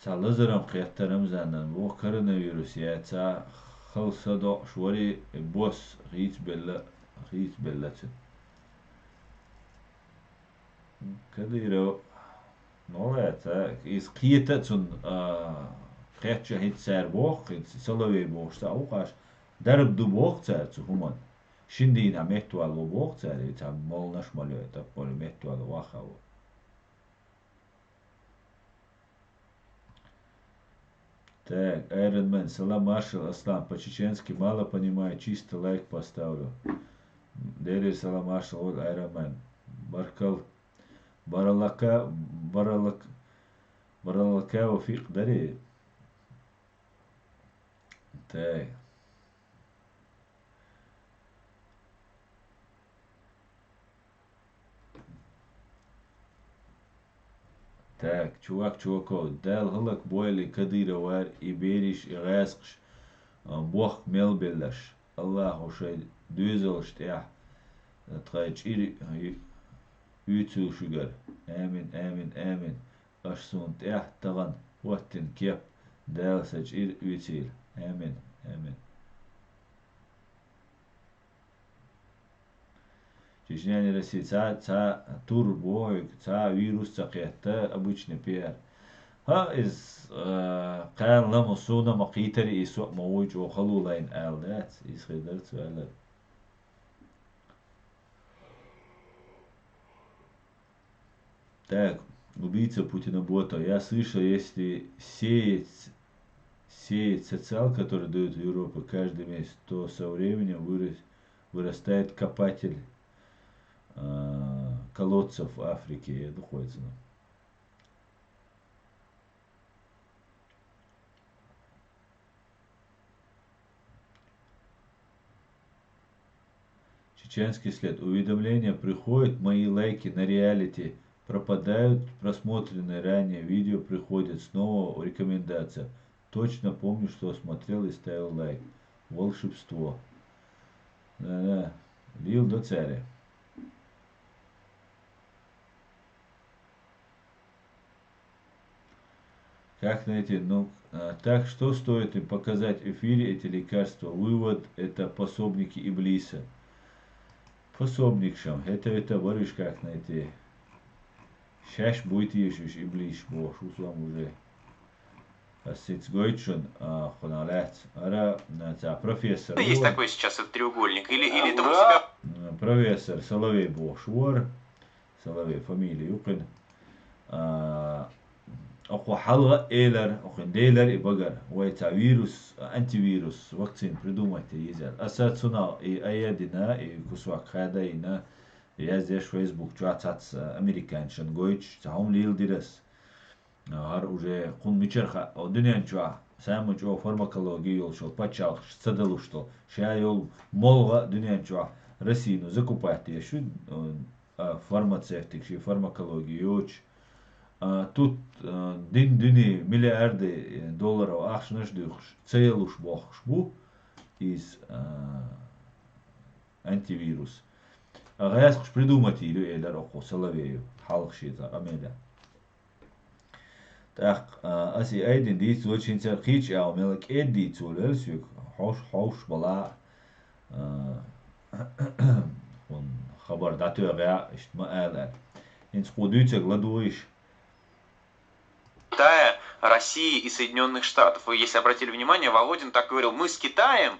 Цхьа лазаран кхетта Рамзанан боху, коронавирус яц, цхьа хала са докъуш вари, бос хийцабелла, хийцабелла цуьнан. Кадыров, молодец, а? Иза кхета а цунна, а, кхетча хӀинца цара боху, хӀинца Соловей бохуш цхьа ву-кх аш, дарба ду боху цара цу хӀуманна. Шина дийнахь меттавалла ву боху цара, и цхьа молланаш а ма лоь, таппар меттавалла ваха ву. Так, Iron Man. Салам, Маршал Аслан. По-чеченски мало понимаю, чисто лайк поставлю. Дери салам, Маршал, вот Iron Man. Баркал. Баралака, баралак, баралака Вафик дари. Так. Так, чувак, чуваков, Дала хӀалак бойла Кадыровар, и бераш, и гӀаскхаш, а, бохк мел беллараш. АллахӀа шоай доьзалаш тӀехь, а, тхоай чӀир ю-, юьйцийла шуьгара. Амин, амин, амин. Аша суна тӀехь тахана хӀоттийна кеп Дала са чӀир юьйцийла. Амин, амин. Чечня не Россия, цхьа, цхьа тур бохуьйту, цхьа вирус ца кхетта, обычный пиар. ХӀаъ, иза, э, кхаьлла ма суна ма кхийтари, и со а ма вуй чӀогӀа халулайна аьлла дац, иза хир дара цо аьлларг. Так, убийца Путина бота. Я слышал, если сеять, сеять социал, который дают в Европе каждый месяц, то со временем вырас-, вырастает копатель, а, колодцев в Африке. Я духуйцина. Чеченский след. Уведомления приходят, мои лайки на реалити пропадают, просмотренные ранее видео приходят снова, рекомендация. Точно помню, что смотрел и ставил лайк. Волшебство. Да-да. Лил до царя. Как найти? Ну, а, так что стоит им показать в эфире эти лекарства? Вывод: это пособники Иблиса. Пособникаш, это, это бариш как найти. Шаьш буй тешаш Иблис бохуш, усам уже. Ас сиц гойту шуна, а, кхунах лаьцна. Ара, а, цхьа профессор. Есть такой сейчас этот треугольник? Или, или это у себя? М, профессор Соловей бохуш вара. Соловей фамилия ю кхуьнан. А, оха хьалха элар, оха делар и багара. Вай цхьа вирус, антивирус, вакцина придумать е езар. Аса цунах и айя дина, и кусок хада йина, яздеш Facebook чохь цхьацца американцашна гойтуш, цхьа хӀума леладира ас. ХӀара уже кхунна мичара хаьа, о, дуьнен чохь самый чӀогӀа фармакология йолчу пачхьалкхаш ца далуш долу, ша йолу молха а дуьнен чохь Россияно закупать деш ю, а, фармацевтикаш и фармакология йоцуш. А, тут, а, дин дуьне миллиарды долларов ахчанаш а дуьйхуш, ца ялуш бохкуш бу иза, а, антивирус. А гӀаьскхаш придумать йийр ю, элира оха Соловею, хьалха шен цхьа къамелехь. ТӀаккха, а, ас и айдина дийца волчу хӀинца кхечу агӀо мел кӀеда дийца волу велла соьга, хьовш, хьовш бала, а, хӀун хабар дӀатоьхна, иштта ма ала аьлла. ХӀинца кху дуьйцург ладугӀийша. Китая, России и Соединённых Штатов. Вы, если обратили внимание, Володин так говорил: «Мы с Китаем,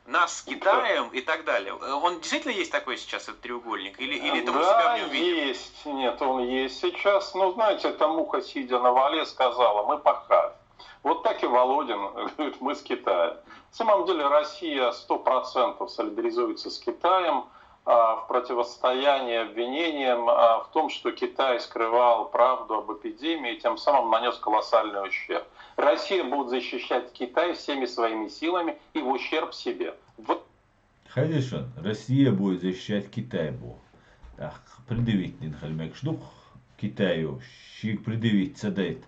нас с Китаем» и так далее. Э, он действительно есть такой сейчас, этот треугольник? Или, или это вы себя в нём видите? Да, есть. Нет, он есть сейчас. Ну, знаете, эта муха, сидя на вале, сказала: «Мы пахали». Вот так и Володин говорит: «Мы с Китаем». На самом деле Россия сто процентов солидаризуется с Китаем, а, в противостоянии обвинениям, а, в том, что Китай скрывал правду об эпидемии и тем самым нанёс колоссальный ущерб. Россия будет защищать Китай всеми своими силами и в ущерб себе. Вот. Хезира шуна, Россия будет защищать Китай боху. ТӀаккха предъявить дина хила мегаш ду-кх Китаю, шега предъявить ца дайта.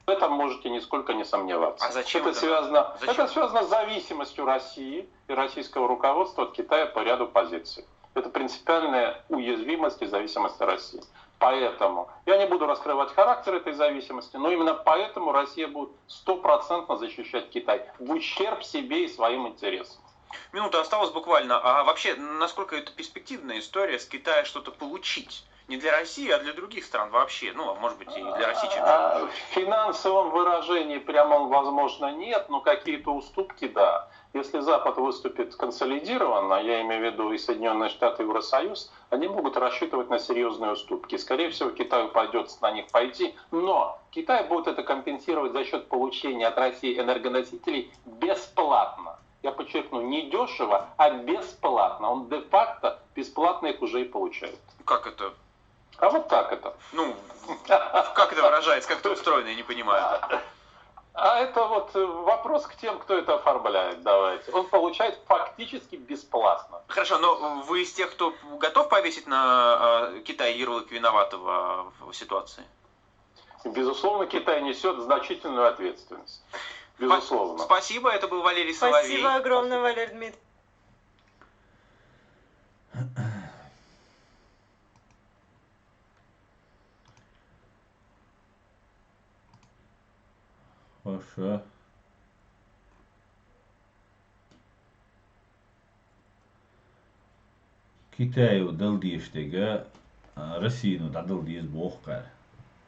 В этом можете нисколько не сомневаться. А зачем это, это надо? Связано, зачем? Это связано с зависимостью России и российского руководства от Китая по ряду позиций. Это принципиальная уязвимость и зависимость России. Поэтому я не буду раскрывать характер этой зависимости, но именно поэтому Россия будет стопроцентно защищать Китай в ущерб себе и своим интересам. Минута осталась буквально. А вообще, насколько это перспективная история с Китая что-то получить? Не для России, а для других стран вообще. Ну, а может быть, и для России, чем А, в финансовом выражении прямом, возможно, нет, но какие-то уступки, да. Если Запад выступит консолидированно, я имею в виду и Соединенные Штаты, и Евросоюз, они могут рассчитывать на серьезные уступки. Скорее всего, Китай упадется, на них пойти, но Китай будет это компенсировать за счет получения от России энергоносителей бесплатно. Я подчеркну, не дешево, а бесплатно. Он де-факто бесплатно их уже и получает. Как это? А вот так это. Ну, как это выражается, как это устроено, я не понимаю. А это вот э, вопрос к тем, кто это оформляет, давайте. Он получает фактически бесплатно. Хорошо, но вы из тех, кто готов повесить на э, Китай ярлык виноватого в ситуации? Безусловно, Китай несет значительную ответственность. Безусловно. Спасибо, это был Валерий Соловей. Спасибо огромное, Валерий Дмитриевич. Хорошо. Китаю дала дезаш дега, а, Россино дӀадала деза боху кхара.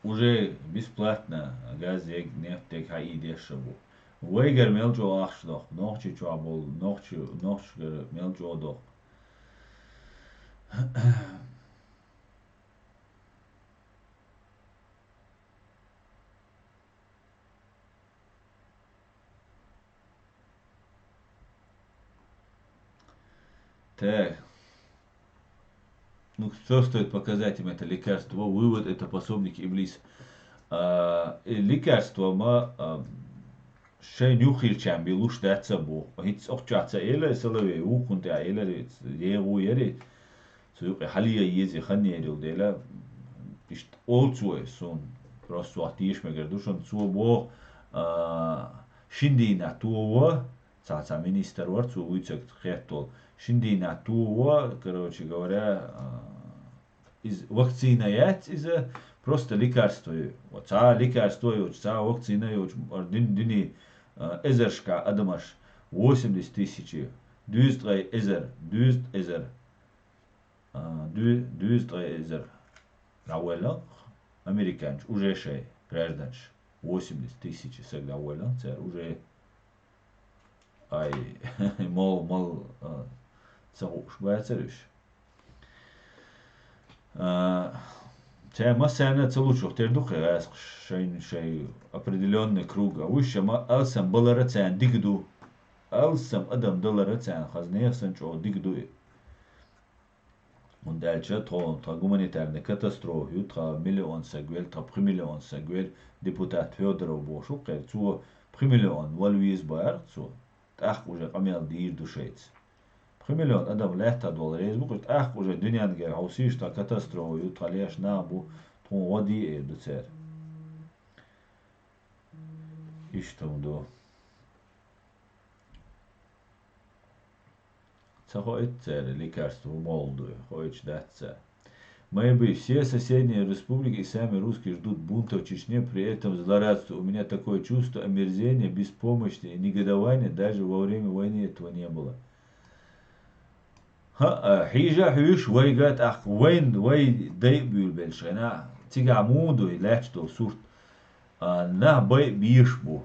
Уже бесплатно газ ег, нефть ег хьаийдеш а бу. Вайгара мел чӀогӀа ахча дохку, нохчи чохь болу, нохчи, нохчигара мел чӀогӀа дохку. Так. Ну, что стоит показать им это лекарство? Вывод — это пособник Иблис. А, и лекарство ма а, шайн юххилчам би луш дац а бу. ХӀинца окхучахь ца эла, Соловей, вукхун тӀехь элари, егӀу яри. Цу юкъе хьале еза хан ерил дела, иштта олу цо, суна просто сох теша мегар ду шуна, цо боху, а, шин дийнахь тово, цхьа-цхьа министр вара, цо вуьйцург хеттол, шин дийнахь тово, короче говоря, а, иза вакцина яц, иза просто лекарство ю. Вот цхьа лекарство йоцуш, цхьа вакцина йоцуш, ар дин, дини, а, эзаршка адамаш, восемьдесят тысяч, дуьйза ткъе эзар, дуьйза ткъе эзар. А, дуь-, дуьйза ткъе эзар дӀавоьллина американчу уже шайн гражданаш, восемьдесят тысяч саг дӀавоьллина цара уже. Ай, мол, мол, а, ца хууш бацара уьш. А, цара массарна а ца лучух тера ду кхин гӀаскхаш шайн, шайн определённый круг, а вуьш ма алсам балара царна дика ду. Алсам адам далара царна хаза нехан санна чӀогӀа дика ду и. ХӀунда аьлча тхо, тхан гуманитарный катастрофа ю, тхан миллион саг велла, тхан пхи миллион саг велла, депутат Федоров бохуш ву кхера, цо пхи миллион вала веза бара цо, тӀаккха уже къамел дийр ду шайца. Пхи миллион адам лаьттах долу реза бу, тӀаккха уже дуьненна гера хьовсийша, тхан катастрофа ю, тхан леш нах бу, тхуна гӀо де эр ду цара. Иштта хӀума ду. Ца хоуьйту цара лекарство хӀун болу дуй, хоуьйтуш дац цара. Maybe все соседние республики и сами русские ждут бунта в Чечне, при этом злорадство. У меня такое чувство омерзения, беспомощности и негодования даже во время войны этого не было. ХӀаъ, хьийжа а хьуьйш вайга тӀаккха вайн, вай дайа буьйлабелла шайна, цигахь муха дуй лаьтташ долу сурт? А, нах байа бийш бу.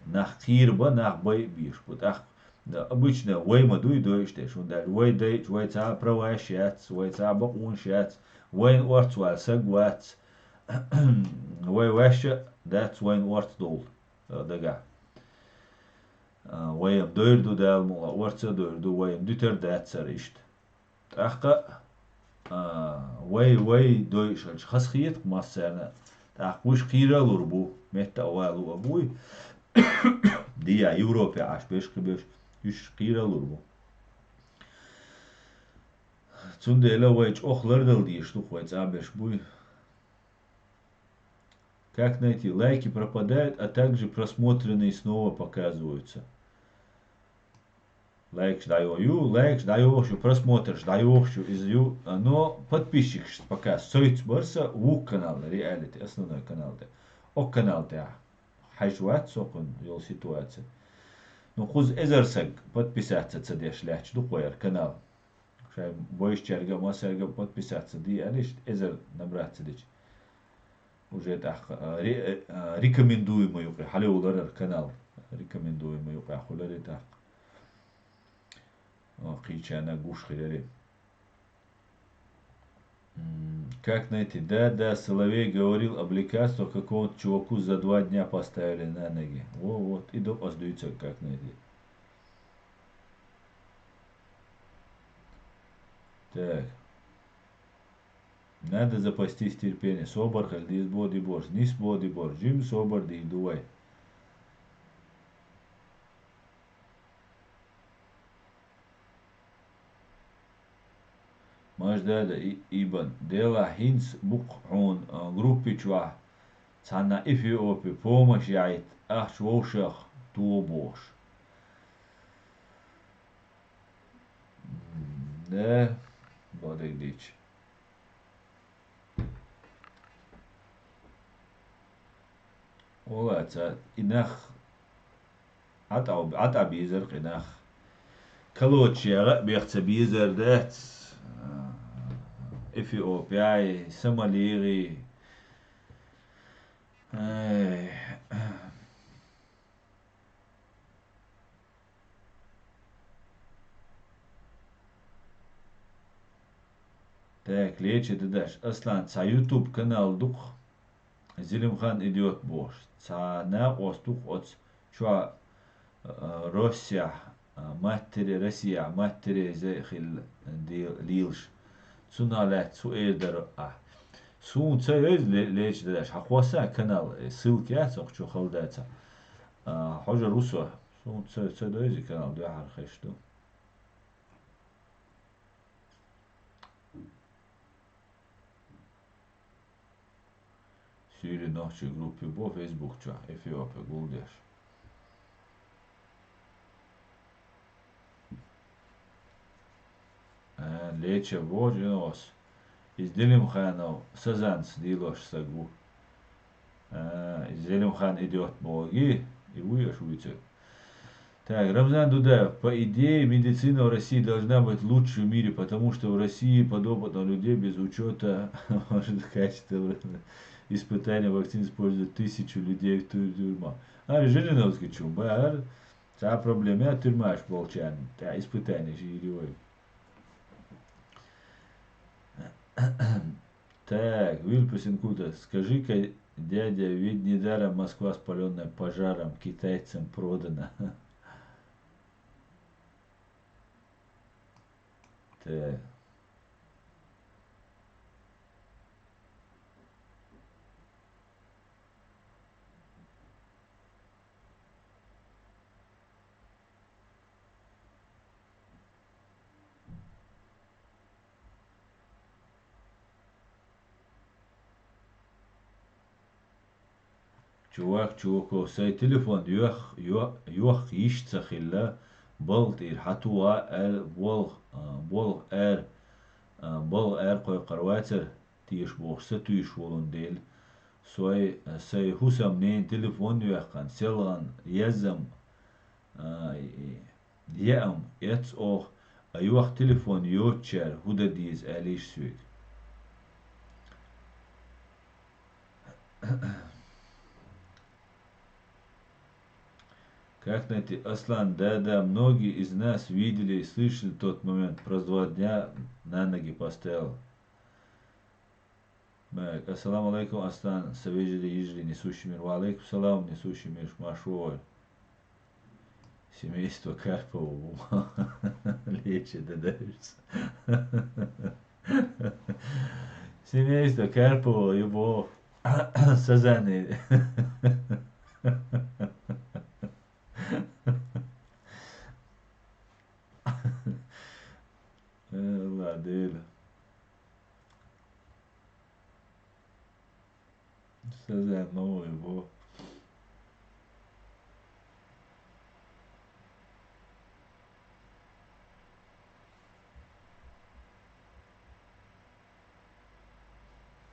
Нах кхийра бан, нах байа бийш бу. ТӀаккха обычно вай ма дуй дойуш деш, хӀунда аьлча вай дайча, вай цхьа а праваш яц, вай цхьа а бакъонаш яц, вайна орца вала саг вац, вай ваьшша а дац вайна орца довла, а, дагахь. А, вай-м дойр ду Дала мукъ лахь, орца а дойр ду, вай-м дуьтар а дац цара иштта. ТӀаккха а, вай, вай дойуш хилча хазахета массарна а, тӀаккха вуьш кхийра а лур бу, метта а вала лу а буй, дия Европе Ӏаш берш кхин берш, уьш кхийра а лур бу. Цундела вай чӀогӀа лардала дезаш ду-кх вай цӀа берш буй. Как найти? Лайки пропадают, а также просмотренные снова показываются. Лайкаш дӀайо ю, лайкаш дӀайохуш ю, просмотраш дӀайохуш ю, иза ю, но подписчикаш пока сойтуш бара сан вукху канал, реалити, основной канал тӀе. Окху канал тӀехь хьаьжжа вац со кхуьнан йолу ситуаци. Ну, кхуза эзар саг подписаться ца деш лаьтташ ду кхоьру канал. Шайн вайшчаьрга а, массаьрга а подписаться де аьлла, иштта эзар набраться дича. Уже тӀаккха, а, ре-, а, рекомендуемый юкъе хьале вулар ара канал. Рекомендуемый юкъе хулар и тӀаккха. О, кхычарна гуш хилар и. М, как найти? Да, да, Соловей говорил об лекарствах, какому-то чуваку за два дня поставили на ноги. Во, вот, и доп аз дуйцаг, как найти. Так. Надо запастись терпением. Собар хила деза, боди борш. Нийса боди борш. Жима собар дийр ду вай. Маждада и-, ибн, делахь хӀинца бу-кх хьуна, а, группи чохь цхьанна Эфиопе помощь яхьийта ахча вовшах тоха бохуш. М, да, бадагдича. Ола ца и нах Ӏа тӀа, Ӏа тӀа безар кхин нах. Калочи гӀа а бех ца безар дац. Эфиопияй, Сомалири. Ай. Так, лечи дадаш, Аслан, цхьа YouTube канал ду-кх, Зелимхан идёт бохуш. Цхьа накъост ду-кх оцу чохь, а, Россехь, а, маттере, Россехь маттере зай хилла де-, лелаш. Цунах лаьцна хӀу эр дара ахь. Суна ца йойза ле-, лечи дадаш. Хьан кхосса канал, э, ссылка яц оха чу хала дацахь. А, хьожар ву со. Суна ца, ца дойза канал дуьхьара хезаш ду. Суьйли нохчийн группе бо Facebook чохь, Эфиопе гулдеш. А, леча бо жино ас. Иза Делимханов Сазанца дийлош саг ву. А, иза Делимхан идёт боху, и вуй аша вуьйцур. Так, Рамзан Дудаев, по идее, медицина в России должна быть лучшей в мире, потому что в России подопытных людей без учёта, может, качество испытания вакцин используют тысячу людей в тюр-, тюрьмах. А, Жириновский чу, бар, цхьа проблема яц тюрьмаш болчарна, тӀе испытания жири вай. Так, Вильпус Инкуда, скажи-ка, дядя, ведь недаром Москва, спалённая пожаром, китайцам продана. Так. Чувак, чувако, сайн телефон йох-, йо-, йохка йиш ца хилла, балха тӀера хьан туху аьлла, болх, а, болх эр-, а, балха эр кхойкхур вацара, теша бохуш сатуьйсуш волун дела. Сой, а, сайн хӀусамненан телефон йоьккхина, селхана еззам, а, и, Яам эц оха, а йохка телефон йоцучара хӀу дан деза аьлла йиш соьга. Как найти, Аслан? Да, да, многие из нас видели и слышали тот момент про два дня на ноги поставил. Мэг, ассаламу алейкум, Аслан, сан вежарий, йижарий, несущий мир. Ва алейкум салам, несущий мир, марша вогӀийла. Семейство Карпова бу. Лечи дедовец. Семейство Карпова, ю бо. Сазани. Э, ладно. Саза новый во.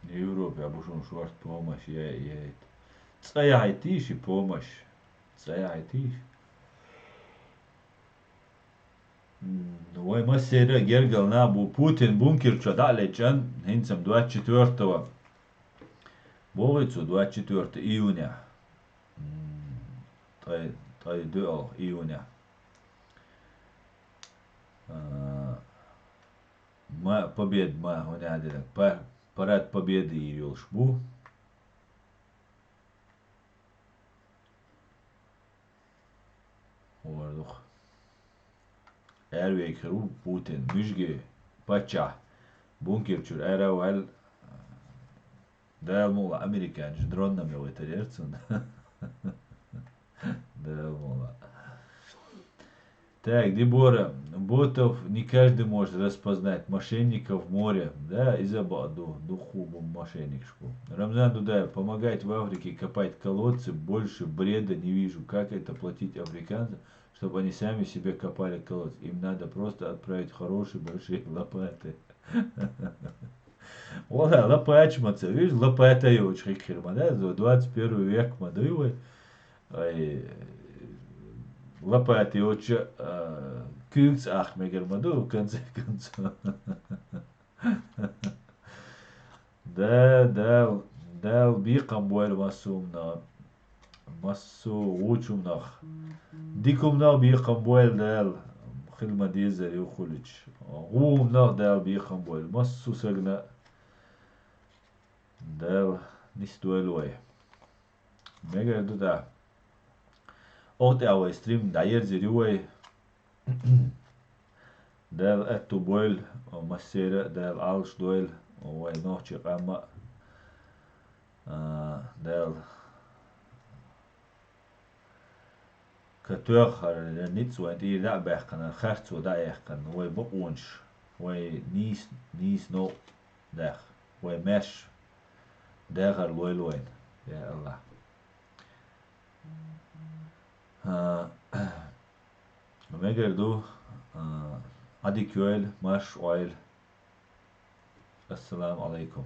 Европе а бу шуна шорта помощь я-, яйта. Цкъа яхьийтийша и помощь. Цкъа яхьийтийша. М, вай массеран а гергара нах бу Путин бункер чу дӀа а лечкъан, хӀинца-м двадцать четвёртого. Боху цо двадцать четвёртого июня. М, ткъе, ткъе доьалгӀа июня. А, ма, Победа ма, хӀунда аьлла, па-, парад Победы йийр йолуш бу. ХӀора дукха. Аравега хир ву Путин, муьжги паччахь бункер чуьра ара а ваьлла, Дала мукъ лахь, американцаш дронна ма вайтар яра цунна. Дала мукъ лахь. Так, Дебора, ботов не каждый может распознать, мошенников море. Да, иза бакъду, дукха бу мошенникаш бу. Рамзан Дудаев, помогать в Африке копать колодцы, больше бреда не вижу. Как это платить африканцам, чтобы они сами себе копали колодцы? Им надо просто отправить хорошие большие лопаты. Валла, лопаташ ма ца вижу, лопата йоцуш хӀикхир ма дац, двадцать первый век ма дуй вай. Ай, лопата йоцуш, а, куьйгаца ахка мегар ма ду, в конце концов. Да, Дала, Дала бекхам бойла массо а хӀуманах. Массо а вочу хӀуманах. Дика хӀуманах бекхам бойла Дала. Хила ма дезара юха хуьлучу. ГӀу хӀуманах Дала бекхам бойла. Массо а сагана Дала нисдойла вай. Мегар ду да. Оха тӀехь вай стрим дӀаерзийр ю вай. Дала аьтту бойла, массеран а Дала Ӏалаш дойла, вай нохчийн къам а, а, Дала катоьххара ницкъ вайн тӀера дӀа а баьккхина, харцо дӀа а яьккхина, вай бакъонаш, вай нийса, нийса новкъа даьхна, вай маьрша дахар лойла вайна, я АллахӀ. А, мегар ду, а, Ӏадика йойла, марша Ӏойла. Ассаламу Ӏалайкум.